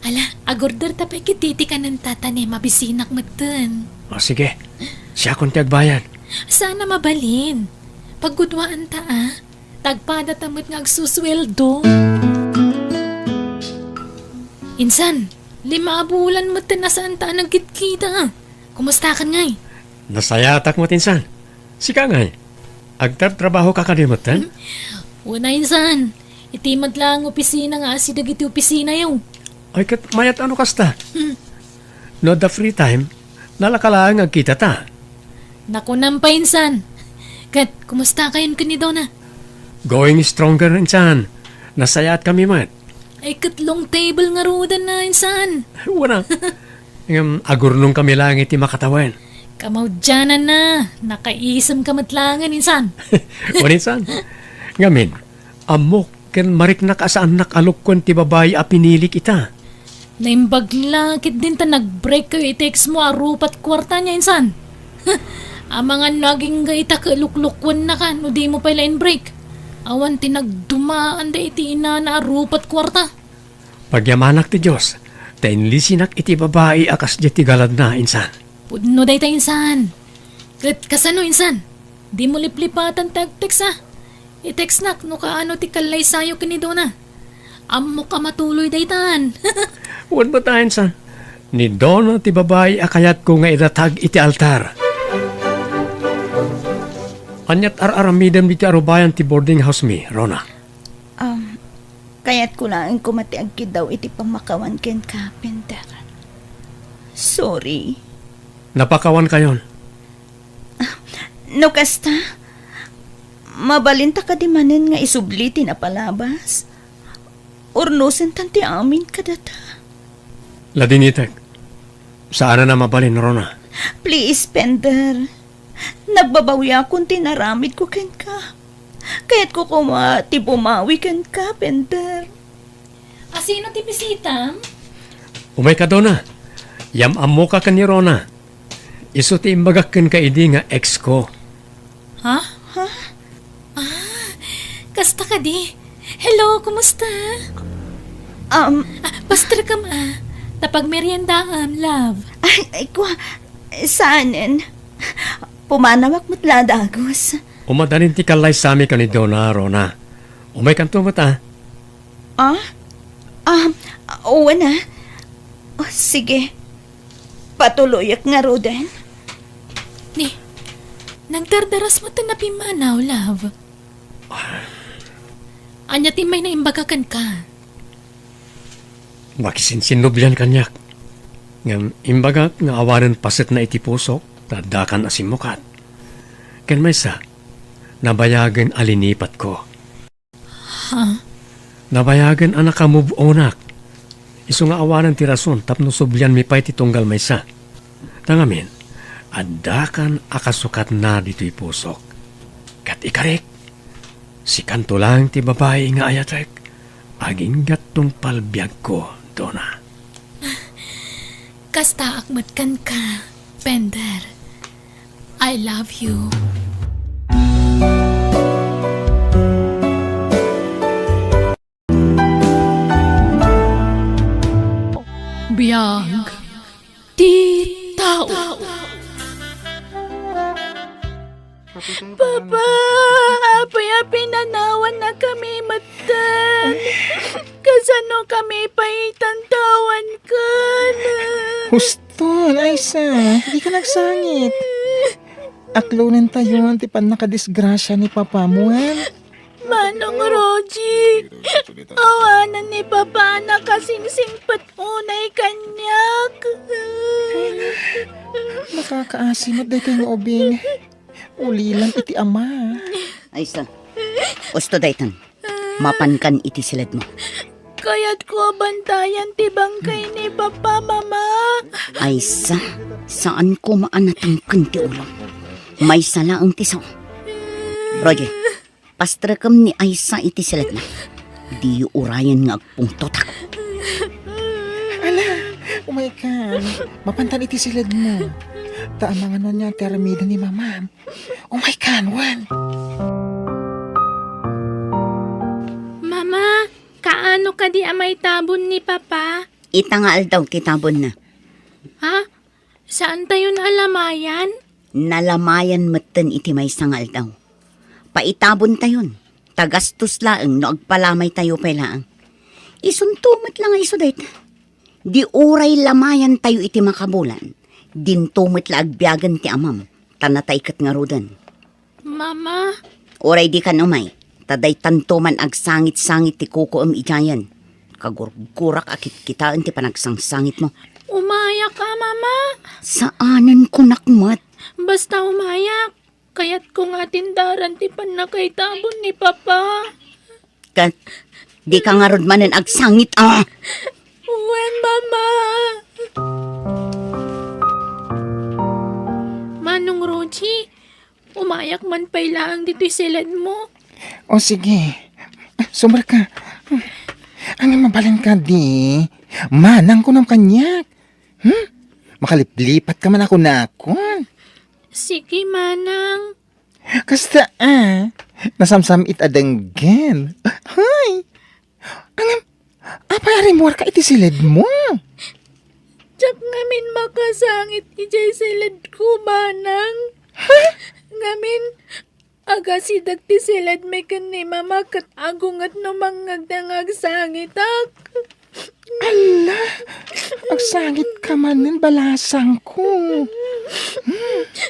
Ala, agorder ta pay ketdi ti kanen ta ta ne, mabisinak metten. O, sige. Siakon ti agbayad. Saan a mabalin. Paggudwaanta, a. Tagpadata met nga agsusueldo. Insan, lima a bulan metten a saanta a nagkitkita, a. Kumustakan ngay? Nasayatak met, insan. Sika ngay, agtrabtrabahoka kadi metten? Wen a, insan. Iti met laeng opisina nga asideg iti opisinayo. Ay, ket mayat a no kasta. Hmm. No adda free time, nalaka laeng nga agkitata. Nakunam pay, insan. Ket, kumustakayon ken ni Donna? Going stronger, insan. Nasayaatkami met. Ay, ket long table ngarudan na, insan. Wen a. Ngem, agurnongkami laeng iti makatawen. Kamaudiananna, nakaisemka met laengen, insan. Wen, insan. Ngamin, ammok ken mariknak a saannak a lukkuen ti babai a pinilik ita. Naimbag la ketdin ta nag-break kayo iti ex mo a rupat kuarta nia, insan. Amangan no agingga ita ket luklukkuennaka no dimo pay la in-break. Awan ti nagdumaanda iti inana a rupat kuarta. Pagyamanak ti Dios, ta inlisinak iti babai a kasdiay ti galadna, insan. Pudno dayta, insan. Ket kasano, insan? Dimo liplipatan ti agtext, a. I-textnak no kaano ti kallaysayo ken ni Donna. Ammok a matuloy daytan. Wen met a, insan. Ni Donna ti babai a kayatko nga idatag iti altar. Aniat ar-aramidem diti arubayan ti boarding house mi, Rona? Um, kayatko laeng koma ti agkiddaw iti pammakawan kenka, Pender. Sorry. Napakawankayon. No kasta, mabalinta kadi manen nga isubli ti napalabas? Urnosentan ti amin kadata. Ladinitek, saanen a mabalin, Rona. Please, Pender. Nagbabawiakon ti naramidko kenka. Kayatko koma ti bumawi kenka, Pender. Asino ti bisitam? Umayka, Donna. Yam-ammoka ken ni Rona. Isu ti imbagak kenka idi nga ex ko. Ha? Ha? Ah, kasta kadi. Hello, kumusta? Um, Ah, pastor kam, a. Ta pagmeriendaam, love. Ay, ay, kwa, saanen. Pumanawak met la dagus. Umadanin ti kallaysami ken ni Dona, Rona. Umaykanto met, a. Ah? Ah, wen, a. O, sige. Patuloyak ngaruden. Ni, nagdardaras met ti napimmanaw, love. Ania ti may naimbaga kenka? Makisinsinnublian kaniak. Ngem imbagak nga awanen pasetna iti pusok ta addakan a simmukat. Ken maysa, nabayagen a linipatko. Ha? Nabayagen a nakamove-onak. Isu nga awanen ti rason tapno sublianmi pay ti tunggal maysa. Ta ngamin, addakan a kasukatna ditoy pusok. Ket ikarik, sikanto laeng ti babai nga ayatek, agingga't tungpal biagko, Dona. Kastaak met kenka, Pender. I love you. Biag ti tao. Papa, apay a pinanawannakami metten? Kasano kami pay tantawankan? Huston, Aisa, dika nagsangit. Aklonentayon ti pannakadisgrasia ni Papa mo, wen? Manong Roji, awanen ni Papa a nakasingsingpet unay kaniak. Nakakaasi met daytoy nga ubing. Ulilan iti ama. Aisa, usto daytan. Mapankan iti siledmo. Kayatko a bantayan ti bangkay ni Papa, Mama. Aisa, saan koma a natengken ti ulom. Maysa laeng ti sao. Roger, pastrekem ni Aisa iti siledna. Diyo urayen nga agpungtotak. Ala, umaykan. Mapantan iti siledmo. Ta amangan no ania ti aramiden ni Mamam. Umaykan, wen. Mama, kaano kadi a maitabon ni Papa? Ita nga aldaw ti tabonna. Ha? Saantayon a lamayan? Nalamayan metten iti maysa nga aldaw. Paitabontayon, ta gastos laeng no agpalamaytayo pay laeng. Isunto met la nga isu dayta. Di uray lamayantayo iti makabulan, dinto met la agbiagen ti amam, ta natay ket ngaruden. Mama. Uray dikan umay, ta daytanto man agsangit-sangit ti kukuem idiayen. Kagurgurak a kitkitaen ti panagsangsangitmo. Umayak a, Mama. Saanen kunak met. Basta umayak. Kayatko nga atindaran ti pannakaitabon ni Papa. Ket, dika ngarud manen agsangit, a! Wen, Mama. Manong Roji, umayak man pay laeng ditoy siledmo. O, sige. Sumrek ka. Ania, mabalin kadi? Manang kunam kaniak. Hmm? Makaliplipat ka man a kunakon. Sige, Manang. Kasta, a. Nasamsam-it a denggen. Hay! Ngem, apay a rimmuarka iti siledmo? Diak ngamin makasangit idiay siledko, Manang. Ha? Ngamin, agasidek ti siledmi ken ni Mama ket agunget no mangngegda nga agsangitak. Ala! Agsangitka manen, balasangko.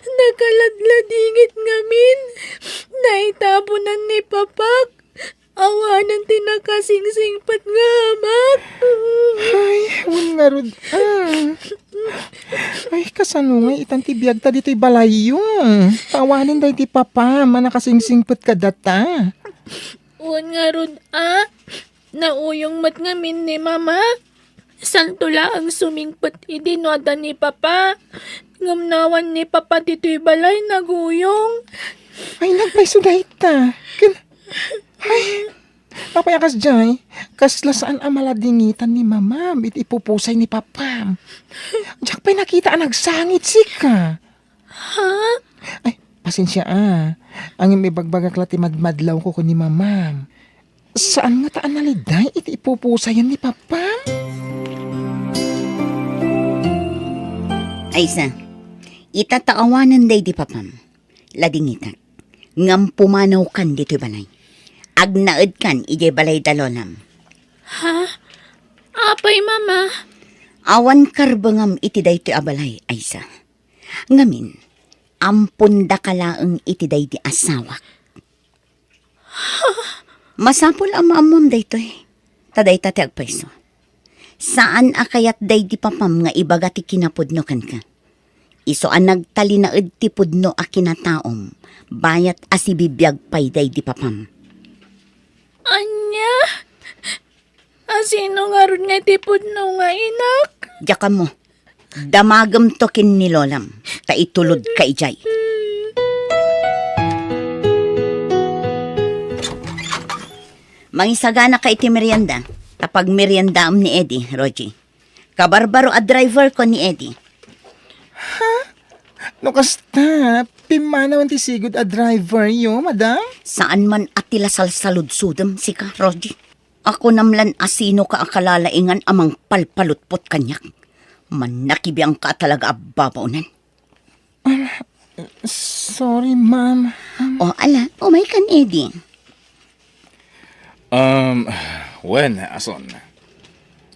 Nakaladladingit ngamin. Naitabonan ni Papak. Awanen ti nakasingsingpet nga amak. Ay, wen ngarud, a. Ay, kasano nga itan ti biagta ditoy balayyo? Ta awanen daydi Papam a nakasingsingpet kadata. Wen ngarud, a. Nauyong met ngamin ni Mama. Santo laeng sumingpet idi no adda ni Papa. Ngem no awan ni Papa ditoy balay, naguyong. Ay, nagpayso dayta. Ken, ay, apay a kasdiay? Kasla saan a maladingitan ni Mamam iti ipupusay ni Papam. Diak pay nakita a nagsangit sika. Ha? Ay, pasensia a. Ngem ibagbagak la ti madmadlawko ken ni Mamam. Saan ngata a naliday iti ipupusayan ni Papa? Aysa, ita ta awanen daydi papam, ladingitak. Ngem pumanawkan ditoy balay. Agnaedkan idiay balay da lolam. Ha? Apay, Mama? Awan karbengam iti daytoy a balay, Aysa. Ngamin, ampon daka laeng iti daydi asawak. Masapul a maammoam daytoy. Ta dayta ti agpayso. Saan a kayat daydi papam nga ibaga ti kinapudno kenka. Isu a nagtalinaed ti pudno a kinataom, bayat a sibibiag pay daydi papam. Ania? Asino ngarud nga iti pudno nga inak? Diak ammo. Damagemto ken ni lolam, ta itulodka idiay. Mangisaganaka iti merienda, ta pagmeriendaam ni Eddie, Rogie. Kabarbaro a driver ko ni Eddie. Ha? No kasta, pimmanawen ti sigud a driver yo, madam? Saan man a ti la salsaludsodem, sika, Rogie. Akunam lan a sinoka a kalalaingan a mangpalpalutpot kaniak. Mannakibiangka a talaga a babaonen. Ah, sorry, ma'am. O, ala, umaykan, Eddie. Um, wen, ason?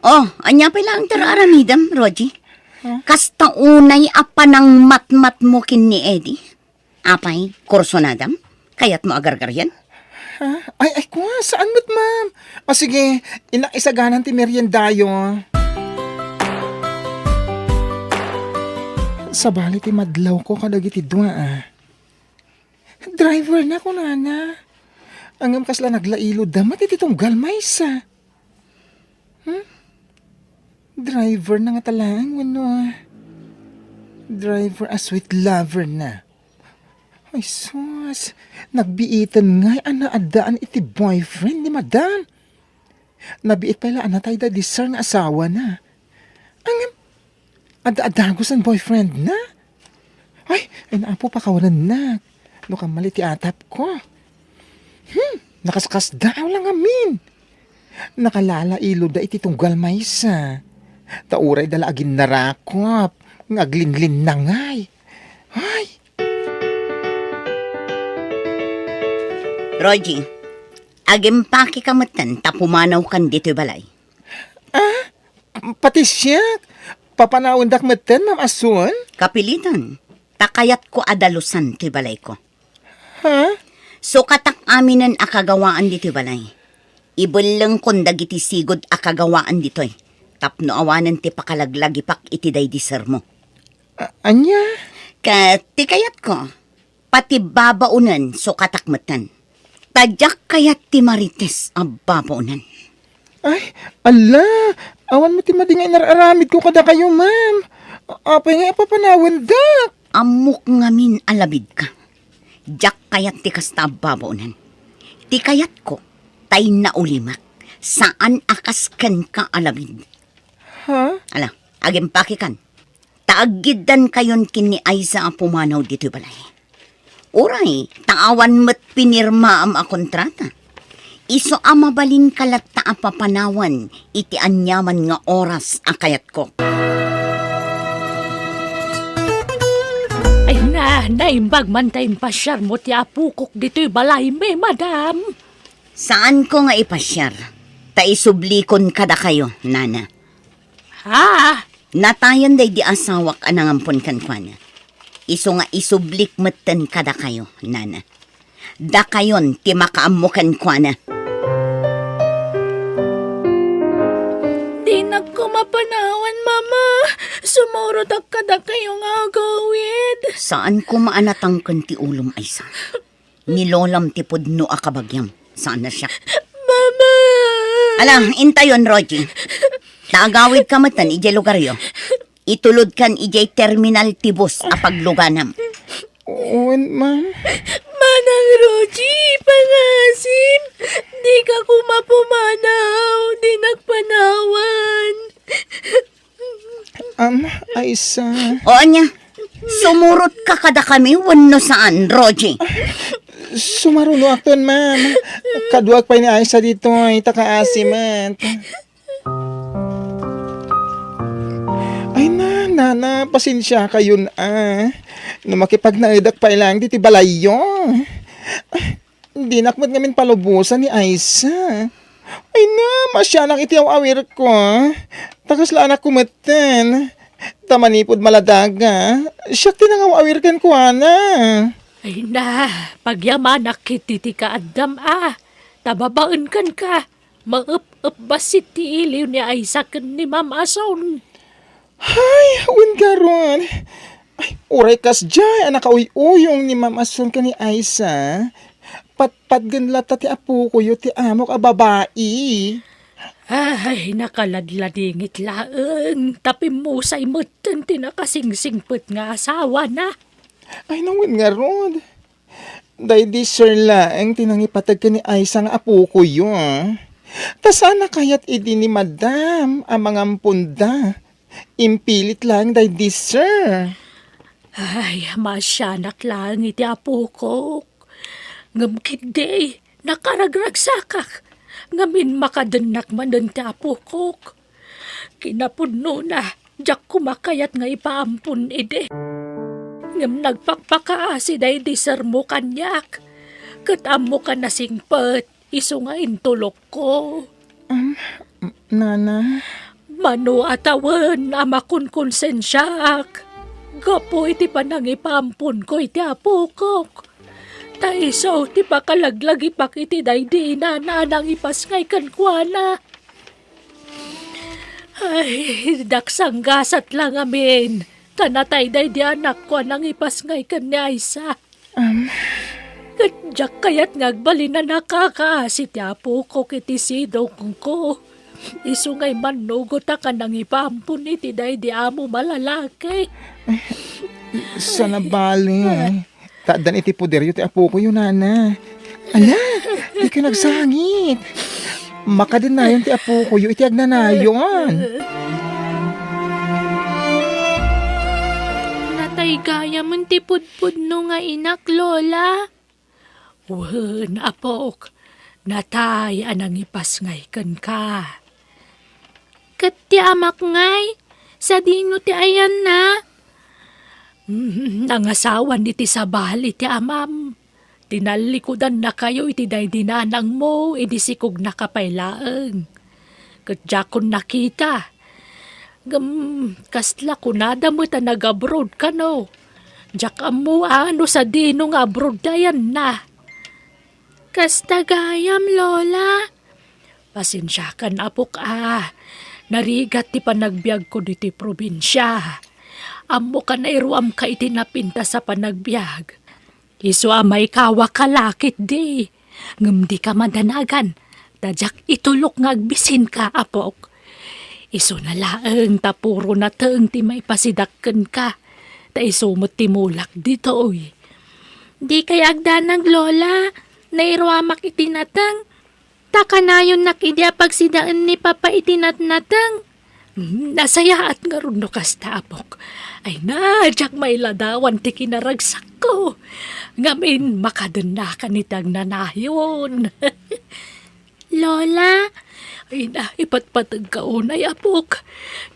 O, ania pay laeng ti aramidem, Rogie? Huh? Kasta unay a panangmatmatmo ken ni Eddie? Apay, kursunadam? Kayatmo a gargarian? Ha? Ay, ay, kua, saan met, ma'am? O sige, innak isaganan ti meriendayo. Sabali ti madlawko kadagiti dua, a. Driver na, kunana. Ngem kasla naglailodda met iti tunggal maysa. Hmm? Driver na ngata laeng wenno, a, driver a sweet lover na? Ay, sus! Nagbiiten ngay a naaddaan iti boyfriend ni madam. Nabiit pay la a natayda di sir nga asawana. Ngem, adda a dagus a boyfriend na. Ay, ay, naapo, pakawanennak. No kamali ti atapko. Hmm, nakaskasdaaw la ngamin. Nakalalailodda iti tunggal maysa. Ta urayda la aginnarakop nga aglinglinnangay. Ay! Rogie, agimpakeka metten ta pumanawkan ditoy balay. Ah? Pati siak? Papanawendak metten, Ma'am Asun? Kapilitan. Ta kayatko a dalusan toy balayko. Ha? Sukatak aminen a kagawaan ditoy balay. Ibellengkon dagiti sigud a kagawaan ditoy tapno awanen ti pakalaglagipak iti daydi sermo. A-, ania? Ket ti kayatko, pati babaonen sukatak metten. Ta diak kayat ti marites a babaonen. Ay, ala, awan met ti madi nga inar-aramidko kadakayo, ma'am. Apay nga ipapanawendak? Ammok ngamin a labidka. Diak kayat ti kasta a babaonen. Ti kayatko, tay naulimek. Saan a kas kenka a labid. Ha? Ala, agimpakekan. Ta aggiddankayon ken ni Aiza a pumanaw ditoy balay. Uray, ta awan met pinirmaam a kontrata. Isu a mabalinka latta a papanawan iti aniaman nga oras a kayatko. Ay na, naimbag man ta impasiarmo ti apokok ditoy balaymi, madam. Saanko nga ipasiar, ta isublikon kadakayo, nana. Ha? Natayen daydi asawak a nangampon kenkuana. Isu nga isublik metten kadakayo, nana. Dakayon ti makaammo kenkuana. Dinak koma panawan, Mama. Sumurotak kadakayo nga agawid. Saan koma a natangken ti ulom, Aiza. Ni lolam ti pudno a kabagiam. Saan a siak. Mama! Ala, intayon, Rogie. Ta agawidka metten idiay lugaryo. Itulodkan idiay terminal ti bus a pagluganam. Wen, ma'am. Manang Rogie, pangasim. Dika koma pumanaw. Dinak panawan. Am, Aiza. O, ania? Sumurotka kadakami wenno saan, Rogie? Sumarunoakton, ma'am. Kaduak pay ni Aiza ditoy, ta kaasimet. Ay, ma'am, Nana, pasensiakayon a. No makipagnaedak pay laeng ditoy balayyo. Dinak met ngamin palubosan ni Aisa. Ay na, masianak iti aw-awirko. Ta kasla anakko metten. Ta manipud maladaga, siak ti nangaw-awir kenkuana. Ay na, pagyamanak iti ti kaaddam a. Ta babaen kenka. Maep-ep bassit ti iliw ni Aisa ken ni Ma'am Ason. Hay, wen garud. Ay, uray kasdiay a nakauy-uyong ni Ma'am Ason ken ni Aisa, patpatgen latta ti apokoyo ti amok a babai. Ay, nakaladladingit laeng, ta pimmusay metten ti nakasingsingpet nga asawana. Ay, na wen ngarud. Daydi Sir laeng ti nangipateg ken ni Aisa nga apokoyo. Ta saan a kayat idi ni Madam a mangamponda. Impilit laeng daydi Sir. Ay, masianak laeng iti apokok. Ngem ketdi, nakaragragsakak. Ngamin, makadennak manen ti apokok. Kinapudnona, diak koma kayat nga ipaampon idi. Ngem nagpakpakaasi daydi sermo kaniak. Ket ammokan a singpet, isu nga intulokko. Um, Nana? Mano a tawen a makonkonsensiaak gapu iti panangipaamponko iti apokok. Ta isu ti pakalaglagipak iti daydi inana a nangipasngay kenkuana. Ay, diak sanggasat la ngamin, ta natay daydi anakko a nangipasngay ken ni Aisa. Am. Ket diak kayat nga agbalin a nakakaasi ti apokok iti sidongko. Isu ngay mannugotak a nangipaampon iti daydi amo malalaki. Saan a bale. Ta addan iti poderyo ti apokoyo, Nana. Ala, dika nagsangit. Makadennayon ti apokoyo iti agnanayon. Natay gayamen ti pudpudno nga inak, Lola. Wen, apok, natay a nangipasngay kenka. Ket ti amak ngay, sadino ti ayanna? Mm, nangasawan iti sabali ti amam. Tinallikudannakayo iti daydi nanangmo idi sikugnaka pay laeng. Ket diakon nakita. Ngem, kasla kunada met a nag-abroad kano? Diak ammo a no sadino nga abroad ti ayanna. Kasta gayam, Lola. Pasensiakan, apok, a. Narigat ti panagbiagko ditoy probinsia. Ammoka nairuamka iti napintas a panagbiag. Isu a maikawak a lakit di. Ngem dika madanagan, ta diak itulok nga agbisinka, apok. Isuna laeng ta puro nateng ti maipasidak kenka, ta isu met ti mulak ditoy. Dikay agdanag, Lola. Nairuamak iti nateng. Ta kanayonnak idi a pagsidaen ni Papa iti natnateng. Hmm, nasayaat ngarud no kasta, apok. Ay na, diak mailadawan ti kinaragsakko. Ngamin, makadennakan iti agnanayon. Lola. Ay na, ipatpategka unay, apok.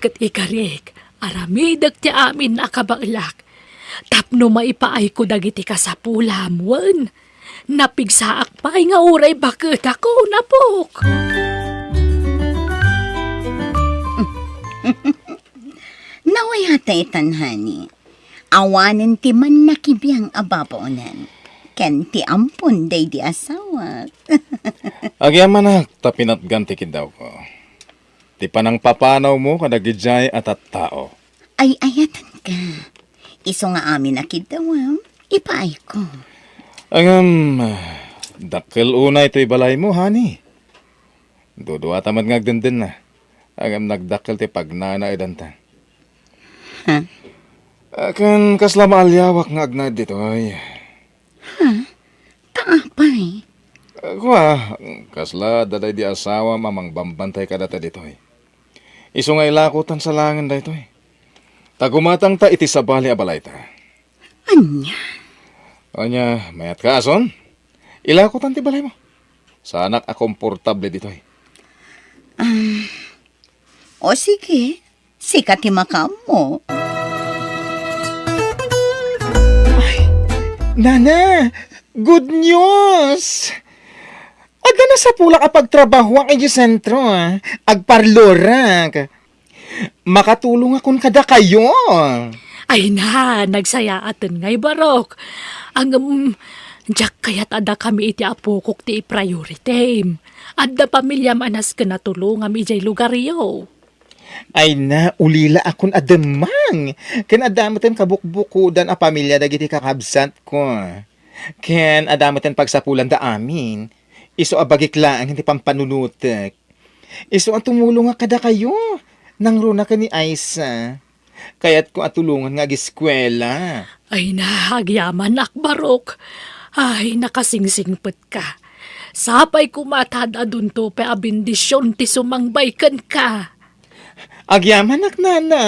Ket ikarik, aramidek ti amin a kabaelak. Tapno maipaayko dagiti kasapulam, wen. Napigsaak pay nga uray baketakon, apok. Nawayatta itan, honey. Awanen ti mannakibiang a babaonan. Ken ti ampon daydi asawak. Agyamanak ta pinatgan ti kiddawko. Ti panangpapanawmo kadagidiay a tattao. Ay-ayatenka. Isu nga amin a kiddawam, ipaayko. Ngem, dakkel unay toy balaymo, honey. Duduata met nga agdendenna. Ngem nagdakkel ti pagnanaedanta. Ha? Ken kasla maaliawak nga agnaed ditoy. Ha? Ta apay? Kua, kasla adda daydi asawam a mangbambantay kadata ditoy. Isu nga ilakotan sa laengen daytoy. Ta gumatangta iti sabali a balayta. Ania? Ania, mayatka, Ason? Ilakotan ti balaymo. Saanak a komportable ditoy. Um, o sige, sika ti makaammo. Nana, good news! Adda nasapulak a pagtrabahoak idiay sentro, ah. Agparlorak. Makatulongakon kadakayo. Ay na, nagsayaaten ngay, Barok. Ngem, diak kayat a dakami iti apokok ti ipriority. Adda pamiliam a nasken a tulongam idiay lugaryo. Ay na, ulilaakon a demmang. Ken adda metten kabukbukodan a pamilia dagiti kakabsatko. Ken adda metten pagsapulanda amin. Isu a bagik laeng ti pampanunotek. Isu a tumulongak kadakayo. Nangruna ken ni Aisa. Kayatko a tulongan nga ageskuela. Ay na, agyamanak, Barok. Ay, nakasingsingpetka. Sapay koma ta ad-adunto pay a bendision ti sumangbay kenka. Agyamanak, Nana.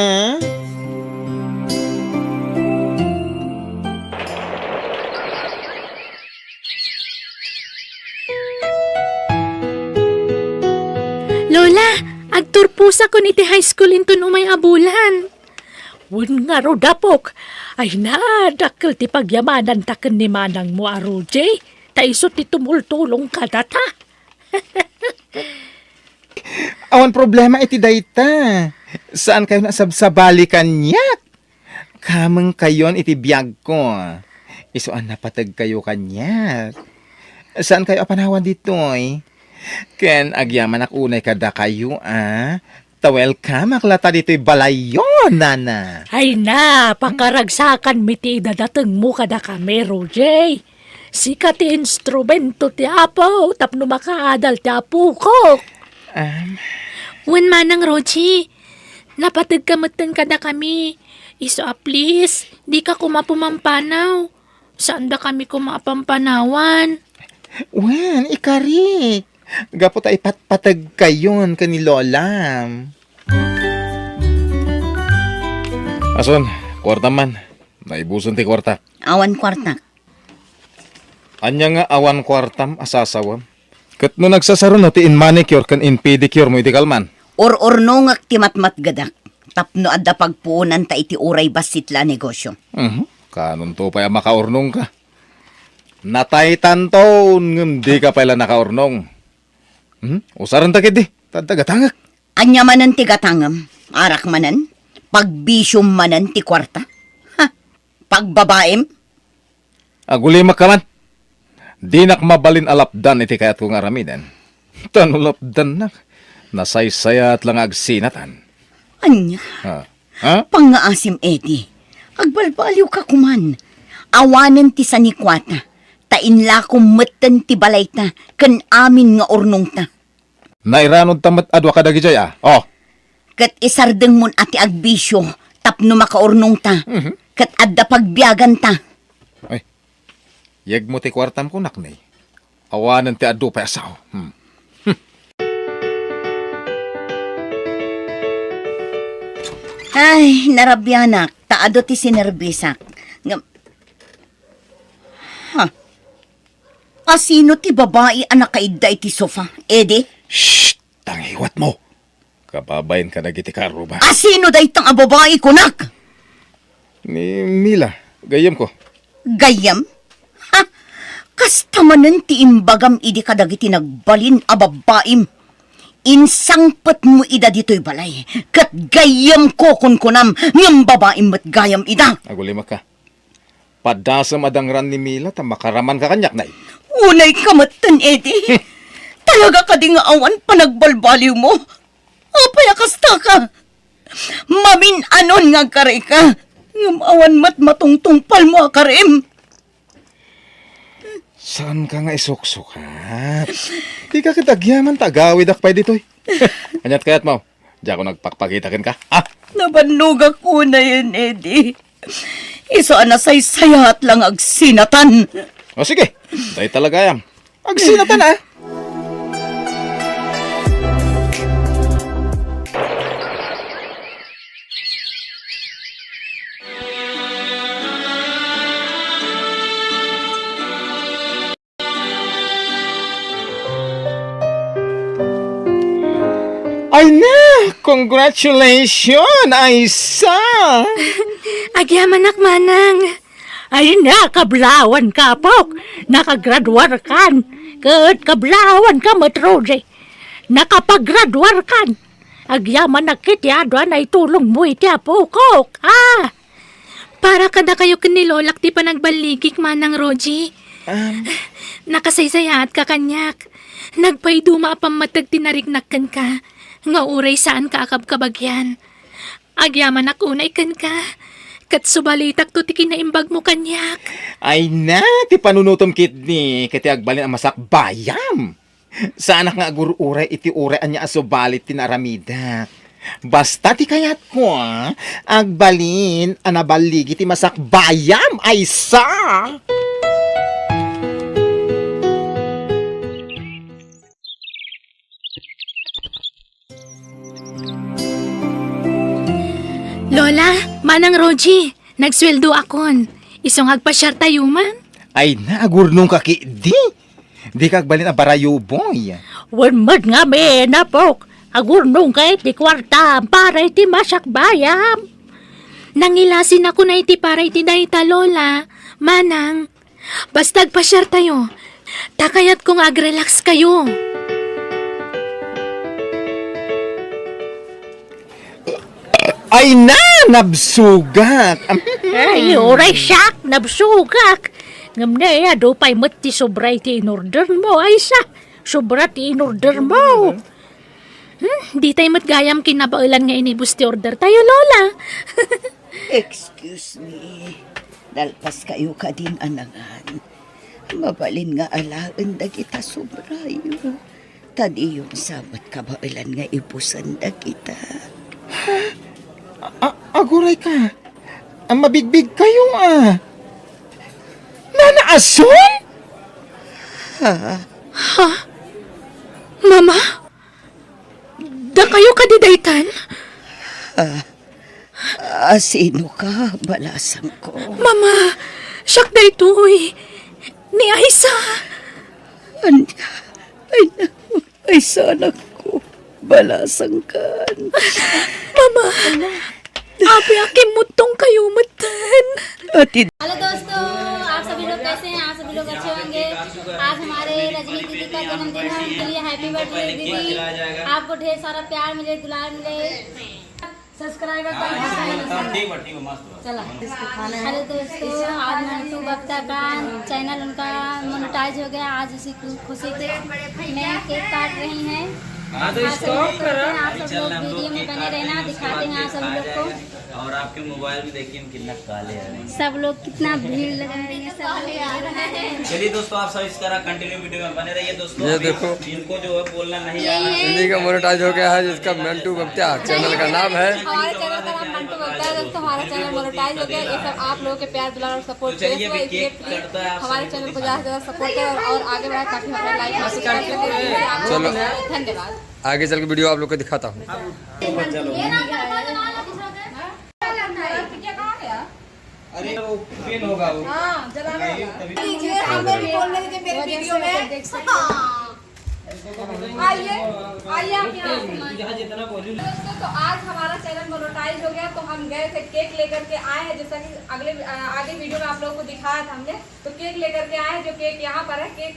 Lola, agturposakon iti high school inton umay a bulan. Wen ngarud, apok, ay na, dakkel ti pagyamananta ken ni manangmo a Roger, ta isu ti tumultulong kadata. Awan problema iti dayta. Saankayon a sabsabali kaniak. Kamengkayon iti biagko. Isu a napategkayo kaniak. Saankayo a panawan ditoy? Ken agyamanak unay kadakayo, a. Ta welcomeak latta ditoy balayyo, Nana. Ay na, pakaragsakanmi ti idadatengmo kadakami, Roger. Sika ti instrumento ti Apo tapno makaadal ti apokok. Am. Wen manang, Roger, napategka metten kadakami. Isu a please, dika koma pumampanaw. Saandakami koma a pampanawan. Wen, ikarik. Gapu ta ipatpategkayon ken ni Lolam. Ason, kuartam man. Naibusen ti kuartak. Awan kuartak. Ania nga awan kuartam a sasawem? Ket no nagsasaruno ti in-manicure ken in-pedicure mo idi kalman? Ur-urnongek ti matmatgedak tapno adda pagpuonanta iti uray bassit la a negosio. Mhm. Kanonto pay a makaurnongka? Nataytanton ngem dika pay la nakaurnong. Mhm. Usarenta ketdi, ta adda gatangek. Ania manen ti gatangem? Arak manen? Pagbisiom manen ti kuarta? Ha? Pagbabaim? Agulimakka man. Dinak mabalin a lapdan iti kayatko nga aramiden. Ta no lapdannak, nasaysayat la nga agsinatan. Ania? Ha? Ha? Pangngaasim, Eddie. Agbalbaliwka koman. Awanen ti sanikuata, ta inlakom metten ti balayta ken amin nga urnongta. Nairanudta met a dua kadagidiay, a. Oh. Ket isardengmon a ti agbisio tapno makaurnongta, mhm, ket adda pagbiaganta. Ay, yegmo ti kuartam kunak ni. Awanen ti adu pay a sao. Hmm. Hmm. Ay, narabianak, ta adu ti sinerbisak. Ngem, ha? Asino ti babai a nakaidda iti sofa, Eddie? Shh! Tangiwatmo! Kababain kadagiti kaarruba. Asino dayta nga babai, kunak? Ni Mila, gayyemko. Gayyem? Ha? Kasta manen ti imbagam idi kadagiti nagbalin a babbaim. Insangpetmo ida ditoy balay, ket gayyemko kunkunam, ngem babaim met gayam ida. Agulimakka. Padasem a dangran ni Mila ta makaramanka kaniak, nay. Unayka metten, Eddie. Talaga kadi nga awan panagbalbaliwmo? Apay a kastaka? Mamin-anon nga agkarika, ngem awan met matungtungpalmo a karim. Saanka nga isuksukat? Dika ket agyaman ta agawidak pay ditoy. Aniat kayatmo? Diakon agpakpakita kenka, ha? Nabannogak unayen, Eddie. Isu a nasaysayat la nga agsinatan. O, sige. Dayta la gayam. Agsinatan, a. Ay na! Congratulations, Aisa! Agyamanak, manang. Ay na, kablawan ka, Apok. Nakagraduar kan. Ket kablawan ka met, Rosie. Nakapagraduar kan. Agyamanak iti adu a naitulongmo iti apokok. Ah! Para kadakayo ken ni Lolak ti panagballigik, Manang Rosie. Um, Nakasaysayaatka kaniak. Nagpaiduma a pammateg ti nariknak kenka, nga uray saanka a kabkabagyan. Agyamanak unay kenka, ket subalitakto ti kinaimbagmo kaniak. Ay na, ti panunotem ketdi, ket ti agbalin a masakbayam. Saanak nga agur-uray iti uray ania a subalit ti naaramidak. Basta ti kayatko, agbalin a naballigi ti masakbayam, aysa! Lola, Manang Rosie, nagsueldoakon. Isu nga agpasiartayo man. Ay na, agurnongka ketdi. Dika agbalin a barayuboy. Wen met ngamin, Apok. Agurnongka iti kuartam para iti masakbayam. Nangilasinakon a iti para iti dayta, Lola, Manang. Basta agpasiartayo. Ta kayatko nga agrelax kayo. Ay na, nabsugak. Ay, uray siak, nabsugak. Ngem ne, adu pay met ti sobra iti inordermo, aysa. Sobra ti inordermo. Hmm, ditay met gayam kinabaelan nga inibus ti ordertayo, Lola. Excuse me. Nalpaskayo kadin a nangan. Mabalin nga alaen dagita sobrayo. Ta diyo sa met kabaelan nga ibusen dagita. A-, a-, agurayka. A, mabigbigkayo a. Nana Asun? Ha? Ha? Mama? Dakayo kadi daytan? Ah, ah, sino ka, balasangko? Mama, siak daytoy. Ni Aisa. Ania? Ay, naku, Aisa, anakko. Balasangkan. Mama, abi a kimmuttong kayo metten. Ati hello दोस्तों, आप सभी लोग कैसे हैं? आप सभी लोग अच्छे होंगे। आज हमारे रजनी दीदी का जन्मदिन है, उनके लिए हैप्पी बर्थडे दीदी। आपको ढेर सारा प्यार मिले, दुलार मिले। सब्सक्राइबर का हाँ, ठीक बा, ठीक बा, मस्त बा। चला। हेलो दोस्तों, आज मंटू बख्तर का चैनल उनका मोनेटाइज हो गया। आज इसी खु-, खुशी में केक काट रही हैं। हाँ, तो आप सभी लोग करते हैं, आप सब लोग वीडियो में बने रहना, दिखाते हैं आप सभी लोग को। और आपके मोबाइल में देखिए हम कितना काले हैं। सब लोग कितना भीड़ लगाए हैं, सब लोग आ रहे हैं। चलिए दोस्तों, आप सब इस तरह कंटिन्यू वीडियो में बने रहिए दोस्तों। ये अभी देखो। इनको जो है बोलना नहीं आ रहा है। इन्हीं का मोनेटाइज हो गया है, जिसका मंटू बख्तियार चैनल का नाम है। हमारे चैनल का नाम मंटू बख्तियार है दोस्तों, हमारा चैनल मोनेटाइज हो गया। ये सब आप लोगों के प्यार दुलार और सपोर्ट तो चलिए, बेस हुआ, अभी इसलिए केक प्लीज कटता है, आप हमारे सभी चैनल को ज्यादा से ज्यादा सपोर्ट करें और आगे बढ़ाएं, ताकि हमारे लाइफ में चलो। धन्यवाद। आगे चल के वीडियो आप लोग को दिखाता हूँ। अरे वो पेन होगा वो। हाँ, जलाने वाला। लीजिए, हम लोग भी बोलने दीजिए मेरे वीडियो में। हाँ। आइए, आइए आप यहाँ। दोस्तों, तो आज हमारा चैनल मोनेटाइज हो गया, तो हम गए थे केक लेकर के आए हैं, जैसा कि अगले, अ, आगे वीडियो में आप लोगों को दिखाया था हमने। तो केक लेकर के आए हैं, जो केक यहाँ पर है, केक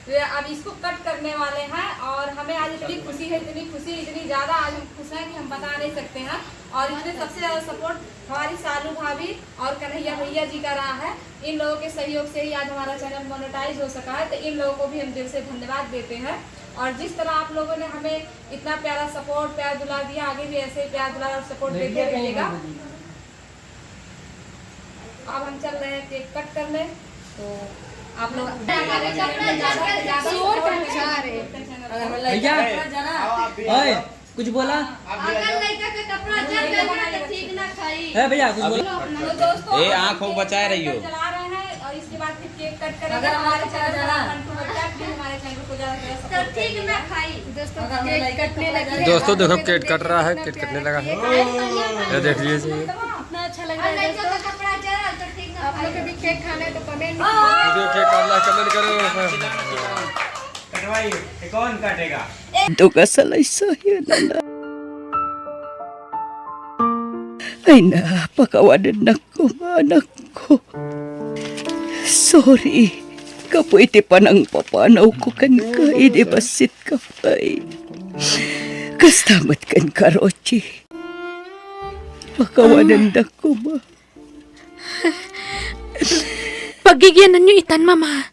वे अब इसको कट करने वाले हैं और हमें आज इतनी खुशी है, इतनी खुशी, इतनी ज़्यादा आज हम खुश हैं कि हम बता नहीं सकते हैं। और इसमें सबसे ज़्यादा सपोर्ट हमारी सालू भाभी और कन्हैया भैया जी का रहा है। इन लोगों के सहयोग से ही आज हमारा चैनल मोनेटाइज हो सका है, तो इन लोगों को भी हम दिल से धन्यवाद देते हैं। और जिस तरह आप लोगों ने हमें इतना प्यारा सपोर्ट, प्यार दुलार दिया, आगे भी ऐसे ही प्यार दुलार और सपोर्ट देते रहिएगा। अब हम चल रहे हैं केक कट करने, तो आप लोग हमारे चैनल को ज़्यादा से ज़्यादा शोर का मचा रहे। भैया, ओए, कुछ बोला? अगर लड़का के कपड़ा जल जाए तो ठीक ना खाई। ए भैया, कुछ बोला? तो दोस्तों, ए, आँख हो बचाए रहियो। चला रहे हैं और इसके बाद फिर केक कट करेंगे। अगर हमारे चैनल पर मंटू बख्तियार, प्लीज हमारे चैनल को ज़्यादा से ज़्यादा सपोर्ट करिएगा। दोस्तों, केक कटने लगी है। दोस्तों, देखो, केक कट रहा है, केक कटने लगा है। ये देख लीजिए। कितना अच्छा लग रहा है, दोस्तों। आप लोग को भी केक खाना है तो कमेंट में वीडियो केक काटना है, कमेंट करो। कटवाइए, ये कौन काटेगा? Adu kasalaysayannana. Ay na, pakawanennakon, anakko. Sorry, gapu iti panangpapanawko kenka idi bassit ka pay. Kasta met kenka, Rochi. Pakawanendak koma. Paggigiananyo itan, Mama.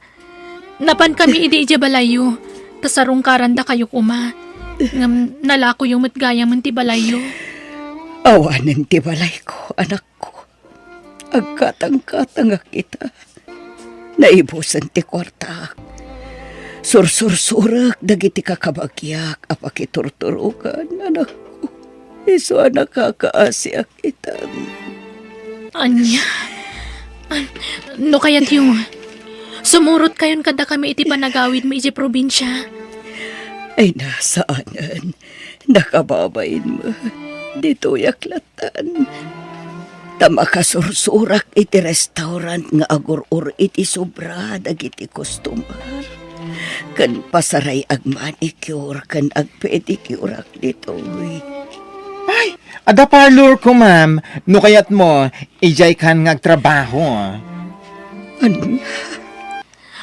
Napankami idi idiay balayyo, ta sarungkarandakayo koma. Ngem nalakoyo met gayamen ti balayyo. Awanen ti balayko, anakko. Agkatangkatangak ita. Naibusen ti kuartaak. Sursursurek dagiti kakabagiak a pakiturturokan, anakko. Isu a nakakaasiak itan. Ania? An-, no kayatyo, sumurotkayon kadakami iti panagawidmi iti probinsia. Ay, nasaanen. Nakababain met. Ditoyak latan. Ta makasursurak iti restaurant nga agur-or iti sobra dagiti customer. Ken pasaray agmanicure ken agpedicureak ditoy. Ay, adda parlorko, ma'am. No kayatmo, idiaykan nga agtrabaho. Ania?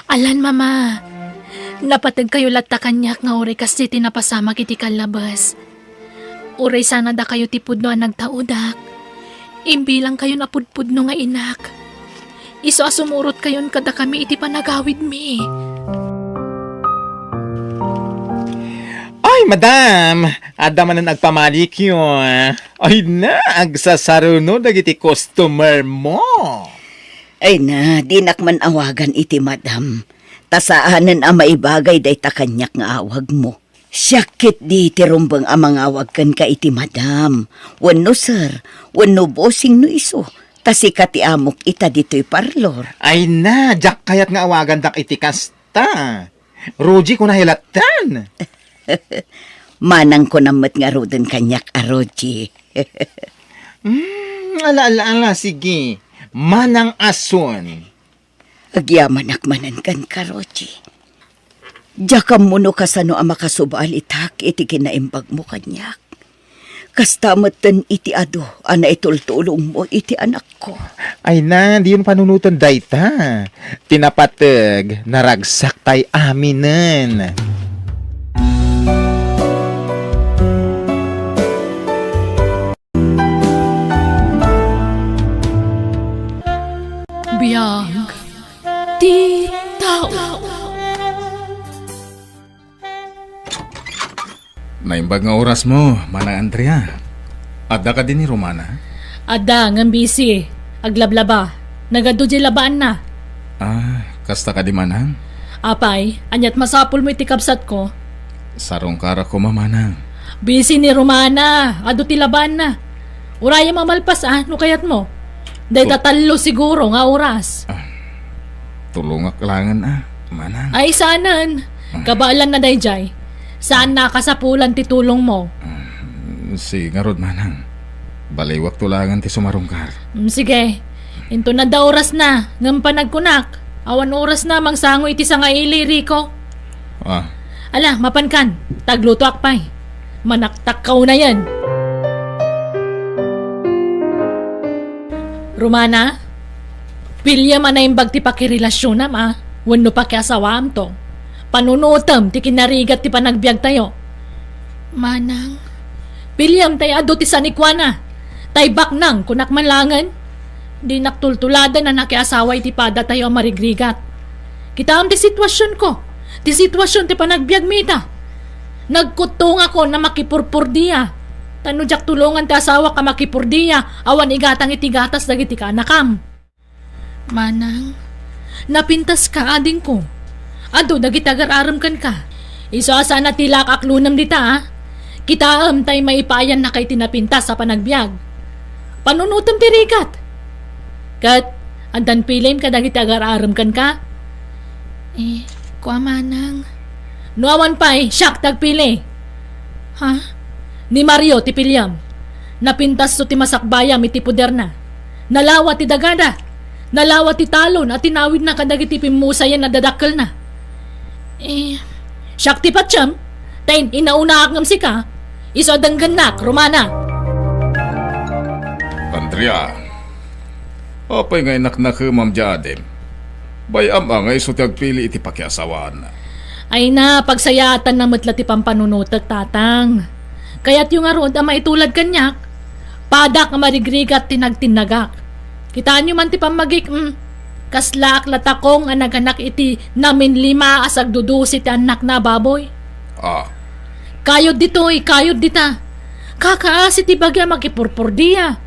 Alan, Mama. Napategkayo latta kaniak nga uray kasdi ti napasamak iti kallabes. Uray sana dakayo ti pudno a nagtaudak, imbilangkayon a pudpudno nga inak. Isu a sumurotkayon kadakami iti panagawidmi. Ay, madam! Adda manen agpamalikyo. Ay na, agsasaruno dagiti customer mo. Ay na, dinak man awagan iti madam. Ta saanen a maibagay dayta kaniak nga awagmo. Siak ketdi ti rumbeng a mangawag kenka iti madam, wenno sir, wenno bossing no isu, ta sika ti amok ita ditoy parlor. Ay na, diak kayat nga awagandak iti kasta. Roji, kunam lattan. Manang kunam met ngaruden kaniak a Roji. Hmm, ala, ala, ala, sige. Manang ason. Agyamanak manen kenka, Roji. Diak ammo no kasano a makasubalitak iti kinaimbagmo kaniak. Kasta metten iti adu a naitultulongmo iti anakko. Ay na, diyon panunoten dayta. Ti napateg, naragsaktay aminen. Biag ti tao. Naimbag nga orasmo, Manang Andrea. Adda kadi ni Romana? Adda, ngem busy. Aglablaba. Nagadu diay labaanna. Ah, kasta kadi, Manang? Apay, ania't masapulmo iti kabsatko? Sarungkarak koma, Manang. Busy ni Romana. Adu ti labaanna. Urayem a malpas, a, no kayatmo. Dayta tallo siguro nga oras. Ah, tulongak laengen, a, Manang. Ay, saanen. Ah. Kabaelanna daydiay. Saanna a kasapulan ti tulongmo. Ah, sige ngarud, Manang. Baliwakto laengen ti sumarungkar. Mm, sige. Inton adda orasna, ngem panagkunak, awan orasna mangsango iti sangaili, Rico. Ah. Ala, mapankan. Taglutoak pay. Manaktakka unayen. Romana, piliem a naimbag ti pakirelasionam, a, wenno pakiasawaamto. Panunotem ti kinarigat ti panagbiagtayo. Manang, piliem tay adu ti sanikuana. Tay baknang, kunak man laengen. Dinak tultuladen a nakiasawa iti padatayo a marigrigat. Kitaem ti situasionko, ti situasion ti panagbiagmi ita. Nagkuttongakon a makipurpordia. Ta no diak tulongan ti asawak a makipurdia, awan igatang iti gatas dagiti kaanakam. Manang, napintaska, adingko. Adu dagiti agar-arem kenka. Isu a saan a ti laak aklonem dita, a. Kitaem tay maipayannaka iti napintas a panagbiag. Panunotem ti rigat. Ket, addan piliem kadagiti agar-arem kenka? Eh, kua, Manang. No awan pay, siak ti agpili. Ha? Ni Mario ti piliem. Napintasto ti masakbayam iti poderna. Nalawa ti dagada. Nalawa ti talon a tinawidna kadagiti pimmusayen a dadakkelna. Eh, siak ti patiem, ta in-, inaunaak ngem sika, isu a denggennak, Romana. Andrea, Apay nga inaknakemam diay adim? Bay-am a nga isu ti agpili iti pakiasawaanna. Ay na, pagsayaatanna met la ti pampanunotek, Tatang. Kayatyo ngarud a maitulad kaniak? Padak nga marigrigat ti nagtinnagak. Kitaenyo man ti pammagik-, mm. Kaslaak la takong a naganak iti naminlima a sagdudusi ti annakna a baboy. Ah. Kayod ditoy, kayod dita. Kakaasi ti bagi a makipurpordia.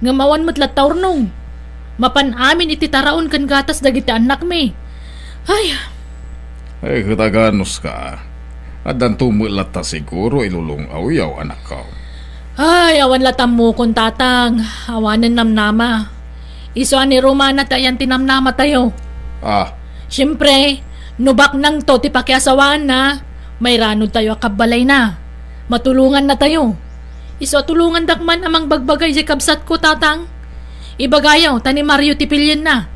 Ngem awan met latta urnong. Mapan amin iti taraon ken gatas dagiti annakmi. Ay. Ay, ket aganuska. Addanto met latta siguro ilulong-awyaw, anakko. Ay, awan la tammokon, Tatang. Awanen namnama. Isu a ni Romana ti ayan ti namnamatayo. Ah. Siempre, no baknangto ti pakiasawaanna, mairanudtayo a kabbalayna. Matulongannatayo. Isu a tulongandak man a mangbagbaga idiay kabsatko, Tatang. Ibagayo ta ni Mario ti pilienna.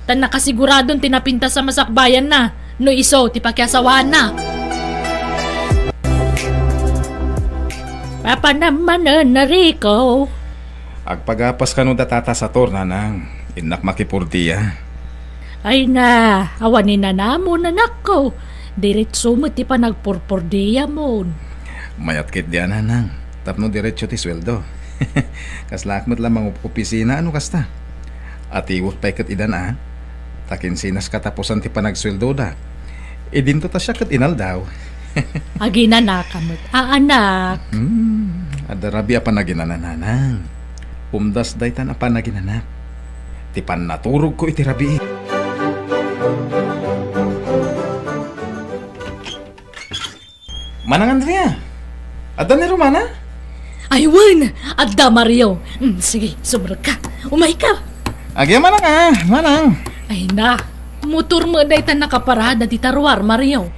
Ta nakasiguradon ti napintas a masakbayanna no isu ti pakiasawaanna. Papanam manen, Rico. Agpagapas kano da Tata Sator, nanang. Innak makipurdia. Ay na, awan ni nanamon, anakko. Diretso met ti panagpurpordiamon. Mayat ketdi a, nanang. Tapno diretso ti sueldo. Kaslaak met la mangopisina, ano kasta? Atiwek pay ket idan a. Ta kinsinas katapusan ti panagsueldoda. Idinto ta siak ket inaldaw. Aginanaka met a, anak. Hmm, adda rabii a panaginana, nanang. Pumdas daytan a panaginanak. Ti pannaturogko iti rabii. Manang Andrea, adda ni Romana? Ay, wen, adda Mario. Mm, sige, sumrekka. Umayka. Agyamanak a, manang. Ay na, motor met dayta nakaparada ti taruar, Mario.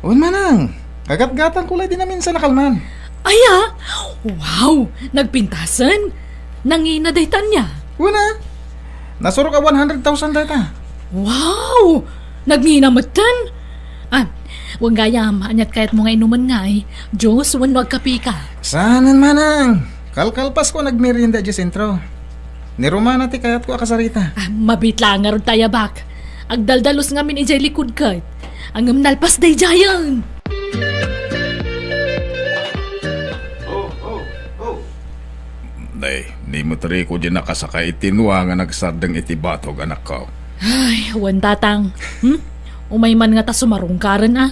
Wen, manang. Kagatgatangko la idi naminsan a kalman. Aya? Wow, nagpintasen? Nangina dayta ania? Wen a. Nasurok a one hundred thousand dayta. Wow! Nagngina metten? Ah, wen gayam, aniat kayatmo nga inumen ngay? Juice wenno agkapeka? Saanen, manang. Kalkalpasko a nagmerienda idiay sentro. Ni Romana ti kayatko a kasarita. Ah, mabiit laeng ngarud ta ayabak. Agdaldalus ngamin idiay likud ket. Ngem nalpas daydiayen. Nay, ni met Rico diay nakasakay iti nuang a nagsardeng iti batog, anakko. Ay, wen, Tatang. Hmm? Umay man ngata sumarungkaren a.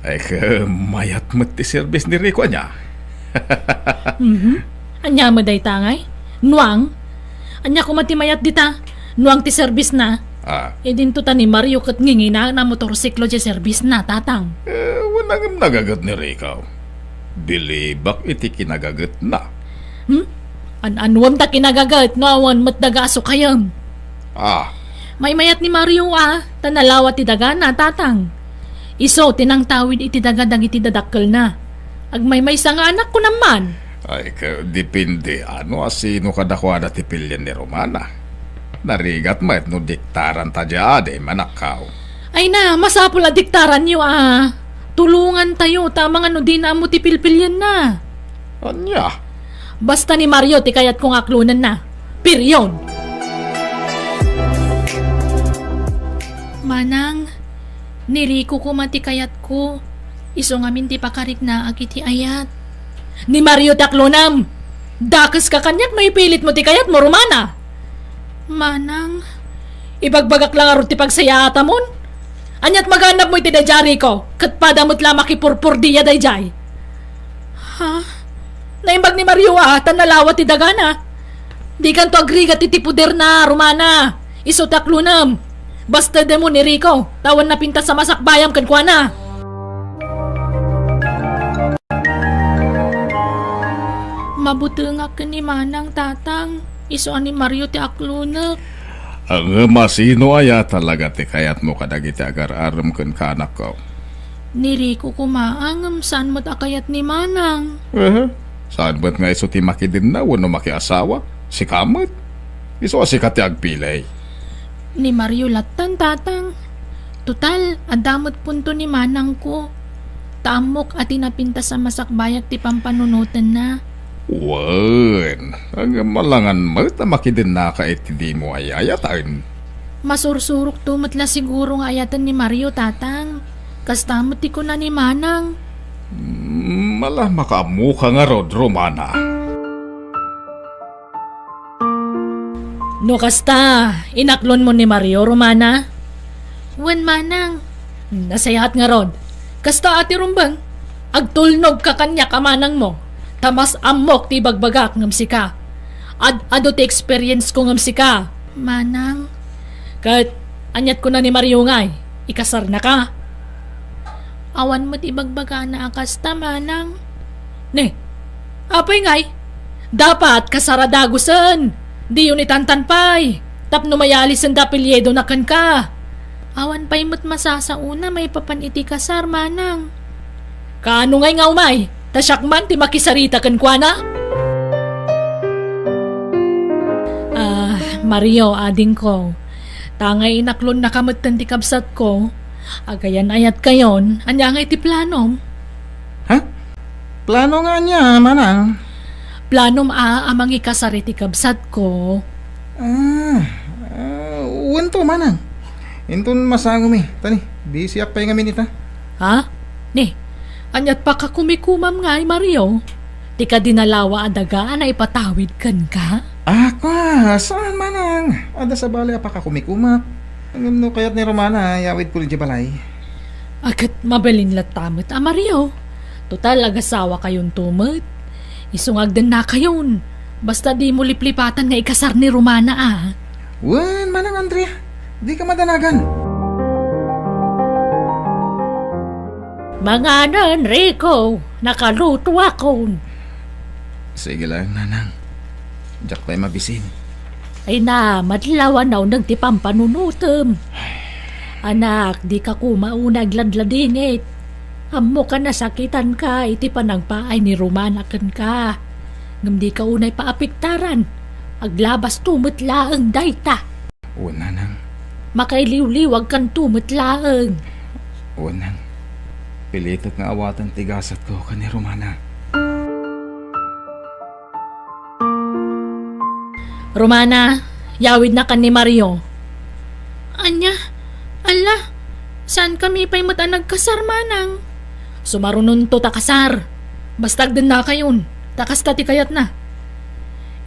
Ay, ket mayat met ti serbis ni Rico, ania? Mhm. Ania met dayta ngay? Nuang? Ania koma ti mayat dita? Nuang ti serbisna? Ah. Idinto ta ni Mario ket ngingina a motorsiklo ti serbisna, Tatang. Eh, wen a ngem nagaget ni Rico. Bilibak iti kinagagetna. Hmm? An-anuem ta kinagaget no awan met daga a sukayem? Ah. Maymayat ni Mario a, ta nalawa ti dagana, Tatang. Isu ti nangtawid iti daga dagiti dadakkelna. Agmaymaysa nga anak, kunam man. Ay, ka-, depende. Ano, a sino kadakuada ti pilien ni Romana? Narigat met no diktaranta diay adim, anakko. Ay na, masapul a diktaranyo a. Tulongantayo, ta amangan no dina ammo ti pilpilienna. Ania? Basta ni Mario ti kayatko nga aklonenna. Period. Manang, ni Rico koma ti kayatko. Isu ngamin ti pakariknaak iti ayat. Ni Mario ti aklonam! Dakeska kaniak no ipilitmo ti kayatmo, Romana! Manang, ibagbagak la ngarud ti pagsayaatamon? Aniat maganabmo iti daydiay, Rico, ket pada met la makipurpordia daydiay? Ha? Naimbag ni Mario a, ta nalawa ti dagana. Dikanto agrigat iti poderna, Romana. Isu ti aklonam. Bastedemon ni Rico, ta awan napintas a masakbayam kenkuana. Mabutengak ken ni Manang, Tatang. Isu a ni Mario ti aklonek. Ngem a sino aya talaga ti kayatmo kadagiti agar-arem kenka, anakko? Ni Rico koma, ngem saan met a kayat ni Manang. Aha. Saan met nga isu ti makidenna wenno makiasawa? Sika met. Isu a sika ti agpili. Ni Mario lattan, Tatang. Total, adda met punto ni Manangko. Ta ammok a ti napintas a masakbayak ti pampanunotenna. Wen, ngem alangan met a makidennaka iti dimo ay-ayaten. Masursurokto met la siguro nga ayaten ni Mario, Tatang. Kasta met ti kuna ni Manang. Mm, ala makaammoka ngarud, Romana. No kasta, inaklonmo ni Mario, Romana? Wen, Manang. Nasayaat ngarud. Kasta a ti rumbeng, agtulnogka kaniak a manangmo, ta mas ammok ti ibagbagak ngem sika. Ad-adu ti experience ko ngem sika, Manang. Ket aniat kuna ni Mario ngay, ikasarnaka? Awan met ibagbagana a kasta, Manang. Ne, apay ngay? Dapat kasar a dagusen. Diyo ni tantan pay. Tapno mayalisen da apelyidona kenka. Awan pay met masasaona maipapan iti kasar, Manang. Kaano ngay nga umay? Ta siak man ti makisarita kenkuana? Ah, Mario, adingko. Ta ngay inaklonnaka metten ti kabsatko, agayan-ayatkayon, ania ngay ti planom? Ha? Plano nga ania, Manang? Planom a, a mangikasar iti kabsatko. Ah, ah, wen to, Manang. Inton masangomi, ta ni, bisiak pay ngamin ita. Ha? Ni, aniat pakakumikumam ngay, Mario? Ti kadi nalawa a daga a naipatawid kenka? Ah, kua, saan, Manang? Adda sabali a pakakumikumak. Ngem no kayat ni Romana, yawidko idiay balay. A ket mabalin latta met a Mario. Total, agasawakayonto met. Isu nga agdennakayon. Basta dimo liplipatan nga ikasar ni Romana, a. Wen, Manang Andrea, dika madanagan. Manganen, Rico, nakalutoakon. Sige lang, Nanang. Diak pay mabisin. Ay na, madlaw a nauneg ti pampanunotem. Anak, dika koma unay agladladingit. Ammok a nasakitanka iti panangpaay ni Romana kenka. Ngem dika unay paapektaran. Aglabasto met laeng dayta. Wen, Nanang. Makailiwliwagkanto met laeng. Wen, Nang. Pilitek nga awaten ti gasatko ken ni Romana. Romana, yawidnakan ni Mario. Ania? Alla, saankami pay met a nagkasar, Manang. Sumarunonto ta kasar. Basta agdennakayon, ta kasta ti kayatna.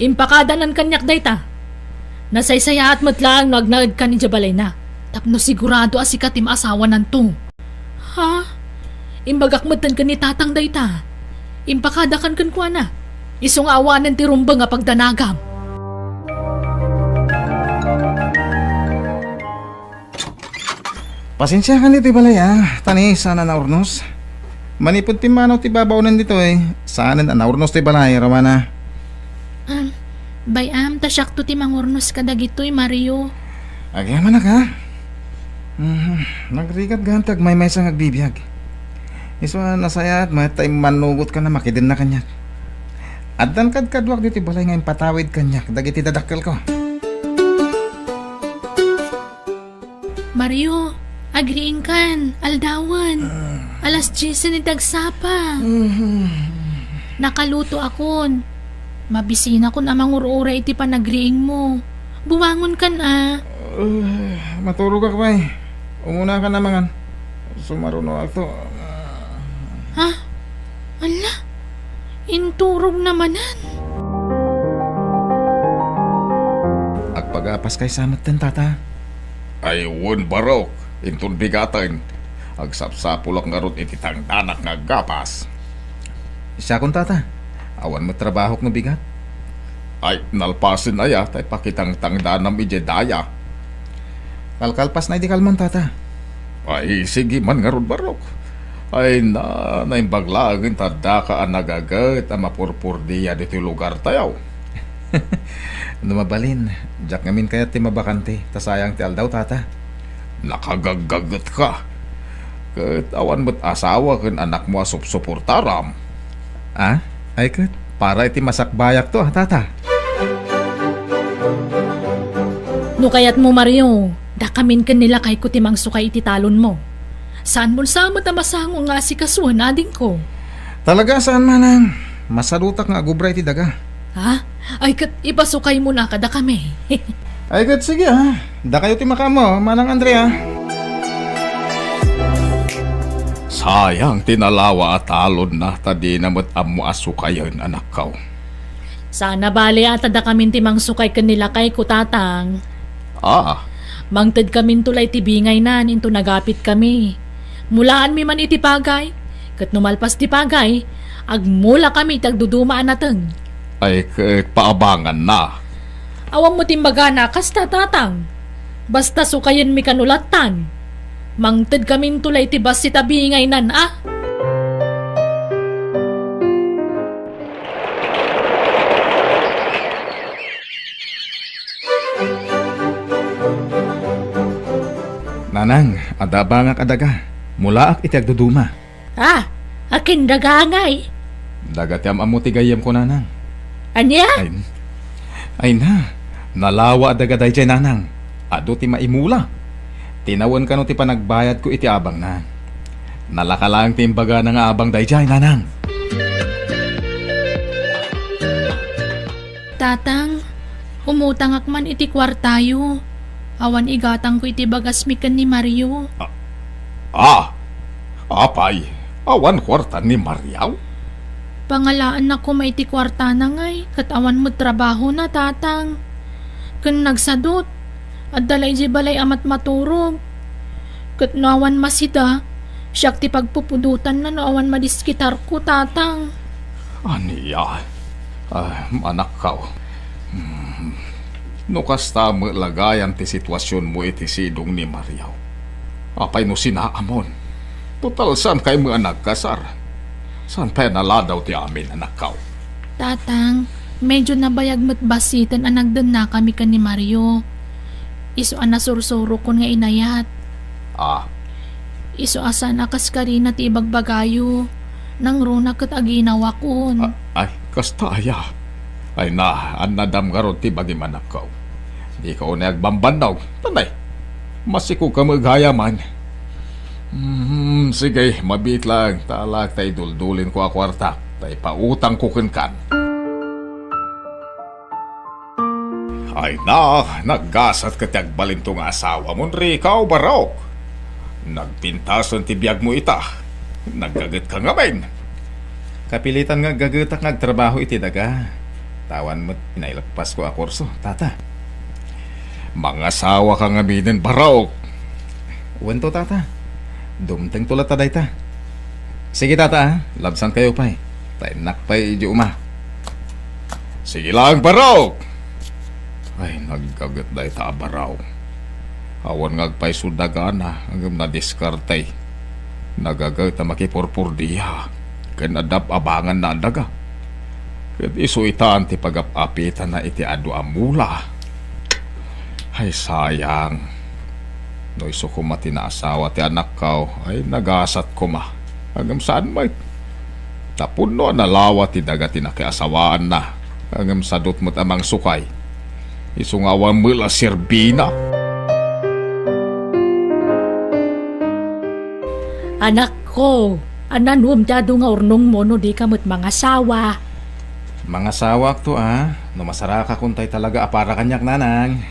Impakadanan kaniak dayta. Nasaysayaat met laeng no agnaedkan idiay balayna, tapno sigurado a sika ti maasawananto. Ha? Imbagak metten ken ni Tatang dayta. Impakadakan kenkuana. Isu nga awanen ti rumbeng a pagdanagam. Pasensiakan iti balay, a. Ta ni, saan a naurnos. Manipud pimmanaw ti babaonen ditoy, saanen a naurnos ti balay, Romana. Am, bay-am, ta siakto ti mangurnos kadagitoy, Mario. Agyamanak, a. Mhm, nagrigat gayam ti agmaymaysa nga agbibiag. Isu a nasayaat met ta immannugotka a makidenna kaniak. Addan kadkaduak ditoy balay nga impatawid kaniak dagiti dadakkelko. Mario, agriingkan, aldawen. Ah. Alas diesen iti agsapa. Mhm. Nakalutoakon. Mabisinakon a mangur-uray iti panagriingmo. Buangonkan a. Ah, maturogak pay. Umunakan a mangan. Sumarunoakto. Ha? Ala, inturogna manen. Agpagapaskay sa metten, Tata. Ay wen, barok, inton bigaten. Agsapsapulak ngarud iti tangdanak nga aggapas. Siakon, Tata. Awan met trabahok no bigat. Ay, nalpasen aya ta ipakitangtangdanam idiay daya? Kalkalpasna idi kalman, Tata. Ay, sige man ngarud, barok. Ay na, naimbag laengen ta addaka a nagaget a mapurpordia ditoy lugartayo. No mabalin, diak ngamin kayat ti mabakante, ta sayang ti aldaw, Tata. Nakagaggagetka. Ket awan met asawa ken anakmo a supsuportaram. Ah? Ay ket, para iti masakbayakto, a, Tata. No kayatmo, Mario, dakamin ken ni lakayko ti mangsukay iti talonmo. Saanmon sa met a masango nga asikasuen, adingko. Talaga, saan, Manang. Masadutak nga agubra iti daga. Ha? Ay, ket ipasukaymo na kadakami. Ay, ket sige, ah. Dakayo ti makaammo, Manang Andrea. Sayang ti nalawa a talonna, ta dina met ammo a sukayen, anakko. Saan a bale a ta dakamin ti mangsukay ken ni lakayko, Tatang. Ah. Mangtedkaminto la iti bingaynan, into nagapitkami. Mulaanmi man iti pagay, ket no malpas ti pagay, agmulakami iti agduduma a nateng. Ay, ket paabanganna. Awan met imbagana kasta, Tatang. Basta sukayenmi kano lattan. Mangtedkaminto la iti bassit a bingaynan, a? Nanang, adda abangak a daga. Mulaak iti agduduma. Ah, akin daga ngay? Daga ti am-ammo ti gayyemko, Nanang. Ania? Ay, ay na, nalawa a daga daydiay, Nanang. Adu ti maimula. Tinawen kano ti panagbayadko iti abangna. Nalaka laeng ti imbagana nga abang daydiay, Nanang. Tatang, umutangak man iti kuartayo. Awan igatangko iti bagasmi ken ni Mario. Ah, ah, apay, awan kuarta ni Mario? Pangalaanna koma iti kuartana ngay, ket awan met trabahona, Tatang. Ken nagsadut, adda la idiay balay a matmaturog. Ket no awan masida, siak ti pagpupudotanna no awan madiskitarko, Tatang. Ania? Ah, anakko. Hmm. No kasta met la gayam ti situasionmo iti sidong ni Mario, apay no sinaamon? Total, saankay met a nagkasar. Saan pay a naladaw ti amin, anakko? Tatang, medyo nabayag met bassiten a nagdennakami ken ni Mario. Isu a nasursurokon nga inayat. Ah. Isu a saan a kas karina ti ibagbagayo. Nangruna ket aginawakon. Ah, ay, kasta aya? Ay na, annadam ngarud ti bagim, anakko. Dika unay agbambannog. Tanay, masikog ka met gayaman. Hmm, sige, mabiit laeng, ta alaek ta iduldulinko a kuarta, ta ipautangko kenkan. Ay na, naggasat ket ti agbalinto nga asawamon, Rico, barok. Nagpintasen ti biagmo ita. Naggagetka ngamin. Kapilitan nga aggagetak nga agtrabaho iti daga. Ta awan met pinaileppasko a kurso, tata. Mangasawaka ngaminen, barok. Wento, tata. Dumtengto latta dayta. Sige, tata, a. Labsankayo pay. Ta innak pay idiay uma. Sige laeng, barok! Ay, naggaget dayta a barok. Awan nga agpayso dagana, ngem nadiskarte. Nagaget a makipurpurdia, ken adda abanganna a daga. Ket isu itan ti pagap-apitanna iti adu a mula. Ay, sayang. No isu koma ti naasawa ti anakko, ay, nagasat koma. Ngem saan met. Ta pudno a nalawa ti daga ti nakiasawaanna. Ngem sadut met a mangsukay. Isu nga awan met la serbina. Anakko, ananom ti adu nga urnongmo no dika met mangasawa? Mangasawakto a, no masarakakon tay talaga a para kaniak, nanang.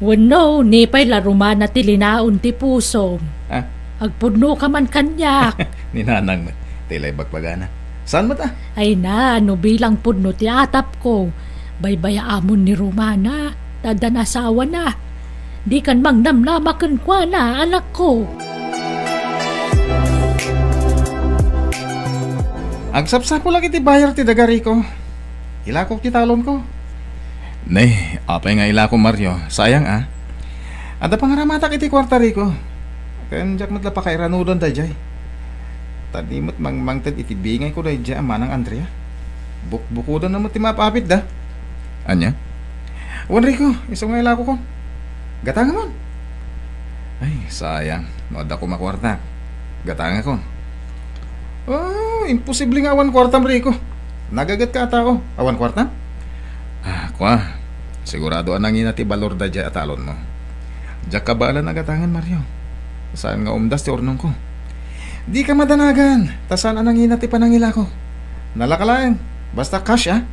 Wenno, ni pay la rumana ti linaon ti pusom. Ah? Agpudnoka man kaniak. Ni nanang met, ti la ibagbagana. Saan met a? Ay na, no bilang pudno ti atapko, baybayaamon ni rumana, ta addan asawana. Dikan mangnamnama kenkuana, anakko. Agsapsapulak iti bayar ti daga, Rico. Ilakok ti talonko. Ne, apay nga ilako, Mario? Sayang a. Adda pangaramatak iti kuarta, Rico. Ken diak met la pakairanudan daydiay. Ta di met mangmangted iti bingayko daydiay a Manang Andrea. Bukbukodanna met ti maap-apitda. Ania? Wen, Rico, isu nga ilakokon. Gatangamon. Ay, sayang. No adda koma kuarta, gatangakon. Oh, imposible nga awan kuartam, Rico. Nagagetka a tao. Awan kuartam? Ah, kua. Sigurado a nangina ti balor daydiay a talonmo. Diak kabaelan a gatangen, Mario. Saan nga umdas ti urnongko. Dika madanagan, ta saan a nangina ti panangilako. Nalaka laeng. Basta cash, ah.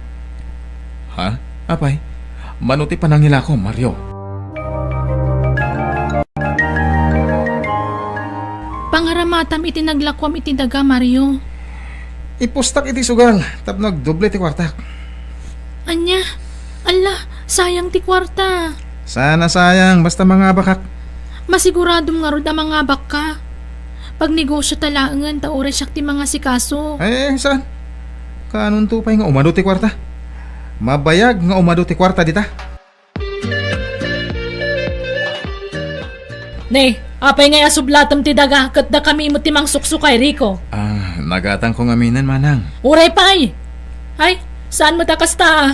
Ha? Apay, mano ti panangilako, Mario? Pangaramatam iti naglakuam iti daga, Mario. Ipustak iti sugal tapno agdoble ti kuartak. Ania? Alla, sayang ti kuarta. Saan a sayang, basta mangabakak. Masiguradom ngarud a mangabakka. Pagnegosio ta laengen ta uray siak ti mangasikaso. Eh, saan? Kanunto pay nga umadu ti kuarta? Mabayag nga umadu ti kuarta dita. Ne, apay ngay a sublatem ti daga ket dakami met ti mangsuksukay, Rico? Ah, nagatangko ngaminen, manang. Uray pay! Ay, saan met a kasta, ah?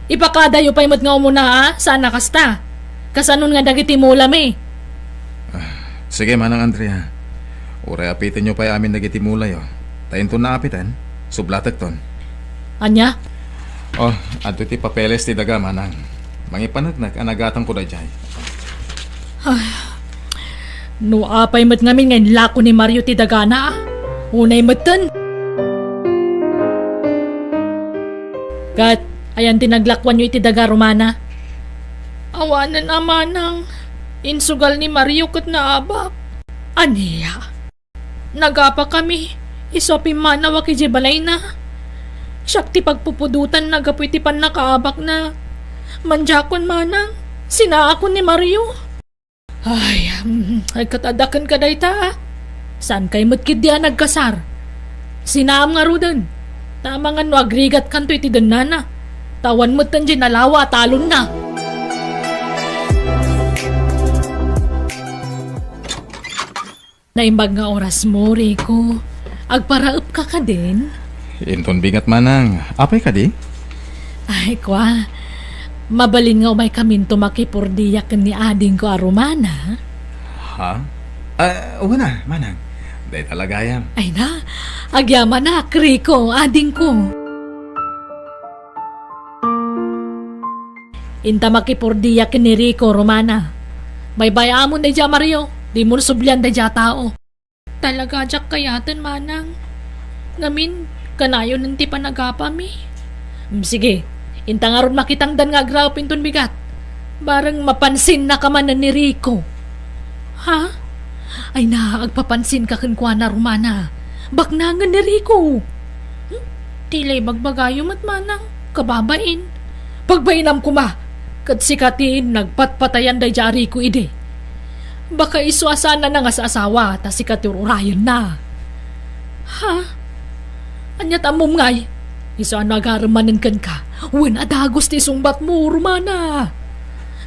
Ipakadayo pay met nga umuna, ah? Saan a kasta? Kasanon nga dagiti mulami? Ah, sige, Manang Andrea. Uray apitenyo pay amin dagiti mulayo. Ta inton naapiten, sublatekton. Ania? Oh, adto ti papeles ti daga, manang. Mangipaneknek a nagatangko daydiay. Ay, no apay met ngamin nga inlako ni Mario ti dagana, ah. Unay metten. Ket, ayan ti naglakuanyo iti daga, Romana? Awanen a, manang. Insugal ni Mario ket naabak. Ania? Nagapakami, isu a pimmanawak idiay balayna. Siak ti pagpupudotanna gapu iti pannakaabakna. Mandiakon, manang, sinaakon ni Mario. Ay, mm, ay, ket adda kenka dayta, ah. Saankay met ketdi a nagkasar? Sinaam ngaruden. Ta amangan no agrigatkanto iti dennana. Ta awan metten diay nalawa a talonna. Naimbag nga orasmo, Rico. Agparaepka kadin? Inton bigat, manang. Apay kadi? Ay, kua. Mabalin nga umaykaminto makipurdia ken ni adingko a Romana? Ha? Ah, wen a, manang. Dayta la gayam. Ay na, agyamanak, Rico, adingko. Inta makipurdia ken ni Rico, Romana. Baybay-amon daydiay a Mario, dimon sublian daydiay a tao. Talaga diak kayaten, manang. Ngamin, kanayonen ti panagapami. Mm, sige, inta ngarud makitangdan nga agraep inton bigat. Bareng mapansinnaka manen ni Rico. Ha? Ay na, agpapansinka kenkuana, Romana. Baknangen ni Rico. Hmm? Ti la ibagbagayo met, manang, kababain. Pagbainam koma, ket sika ti nagpatpatayan daydiay a Rico idi. Baka isu a saanna nga asasawa, ta sika ti ur-urayenna. Ha? Ania ti ammom ngay? Isu a no agarem manen kenka, wen a dagus ti isungbatmo, Romana.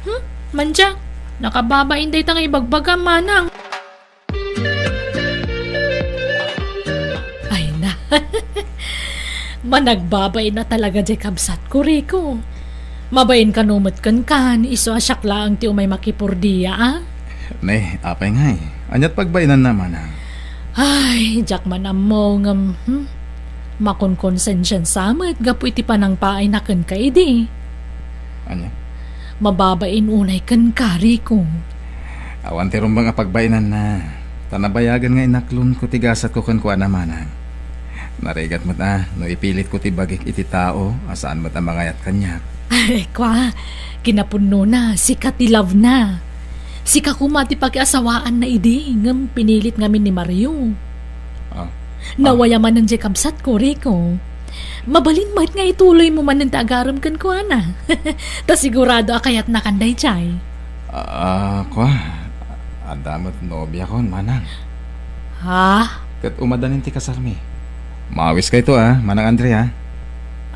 Hmm? Mandiak, nakababain dayta nga ibagbagam, manang. Ay na. Managbabain a talaga diay kabsatko, Rico. Mabain kano met kenkan, isu a siak laeng ti umay makipurdia, a? Ne, apay ngay? Aniat pagbainanna, manang? Ay, diak man ammo ngem, hmm? Makonkonsensiansa met gapu iti panangpaayna kenka idi. Ania? Mababain unay kenka, Rico. Awan ti rumbeng a pagbainanna. Ta nabayagen nga inaklonko ti gasatko kenkuana, manang. Narigat met a no ipilitko ti bagik iti tao a saan met a mangayat kaniak. Ay, kua, kinapudnona, sika ti love na. Sika koma ti pakiasawaanna idi, ngem pinilit ngamin ni Mario. Ah. Nawaya manen diay kabsatko, Rico. Mabalin met nga ituloymo manen ti agarem kenkuana. Ta sigurado a kayatnakan daydiay. Ah, kua, adda met nobiakon, manang. Ha? Ket umadanin ti kasarmi. Maawiskayto, a, Manang Andrea.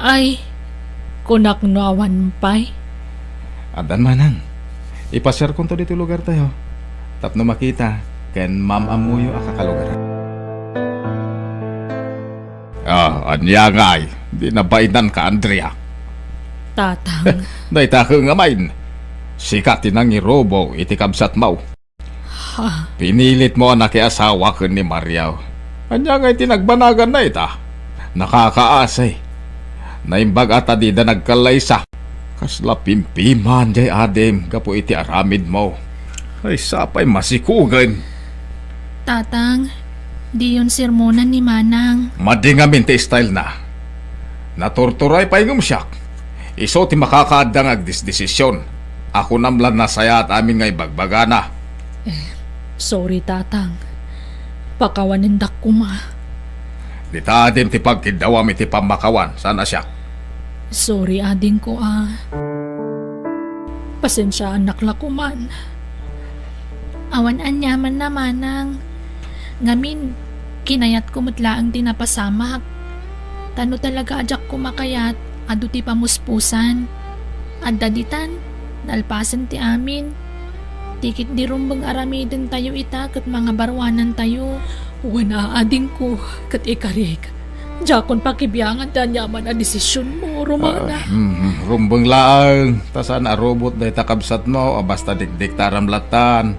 Ay, kunak no awan pay. Addan, manang. Ipasiarkonto ditoy lugartayo tapno makita ken maam-ammoyo a kakalugaran. Ah, ania ngay? Di nabainanka, Andrea? Tatang. Dayta ket ngamin, sika ti nangirubo iti kabsatmo. Ha? Pinilitmo a nakiasawa ken ni Mario. Ania ngay ti nagbanaganna ita? Nakakaasi. Naimbag a ta dida nagkallaysa. Kasla pimpiman diay adim gapu iti aramidmo. Ay, sapay masikugen. Tatang, diyon sermonan ni Manang. Madi ngamin ti style na. Naturturay pay ngem siak. Isu ti makakaadda nga agdesdesisyon. A kunam la nasayaat amin nga ibagbagana. Eh, sorry, Tatang. Pakawanendak koma. Dita adim ti pagkiddawam iti pammakawan, saan a siak? Sorry, adingko, a. Pasensiaannak la koman. Awan aniamanna, manang. Ngamin, kinayatko met laeng ti napasamak. Ta no talaga a diak koma kayat, adu ti pamuspusan. Adda ditan, nalpasen ti amin. Ti ketdi rumbeng aramidentayo ita ket mangabaruanantayo. Wen a, adingko, ket ikarik. Diakon pakibiangan ti aniaman a desisionmo, Romana. Ah, mm, rumbeng laeng, ta saan a rubot dayta kabsatmo a basta dikdikta a ramlatan.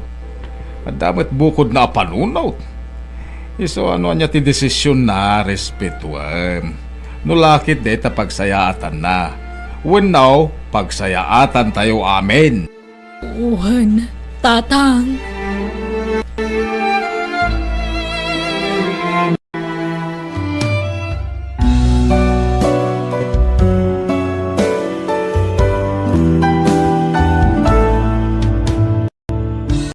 Adda met bukodna a panunot. Isu a no ania ti desisionna, respetuem. No la ket dayta pagsayaatanna. Wenno, pagsayaatantayo amin. Wen, Tatang.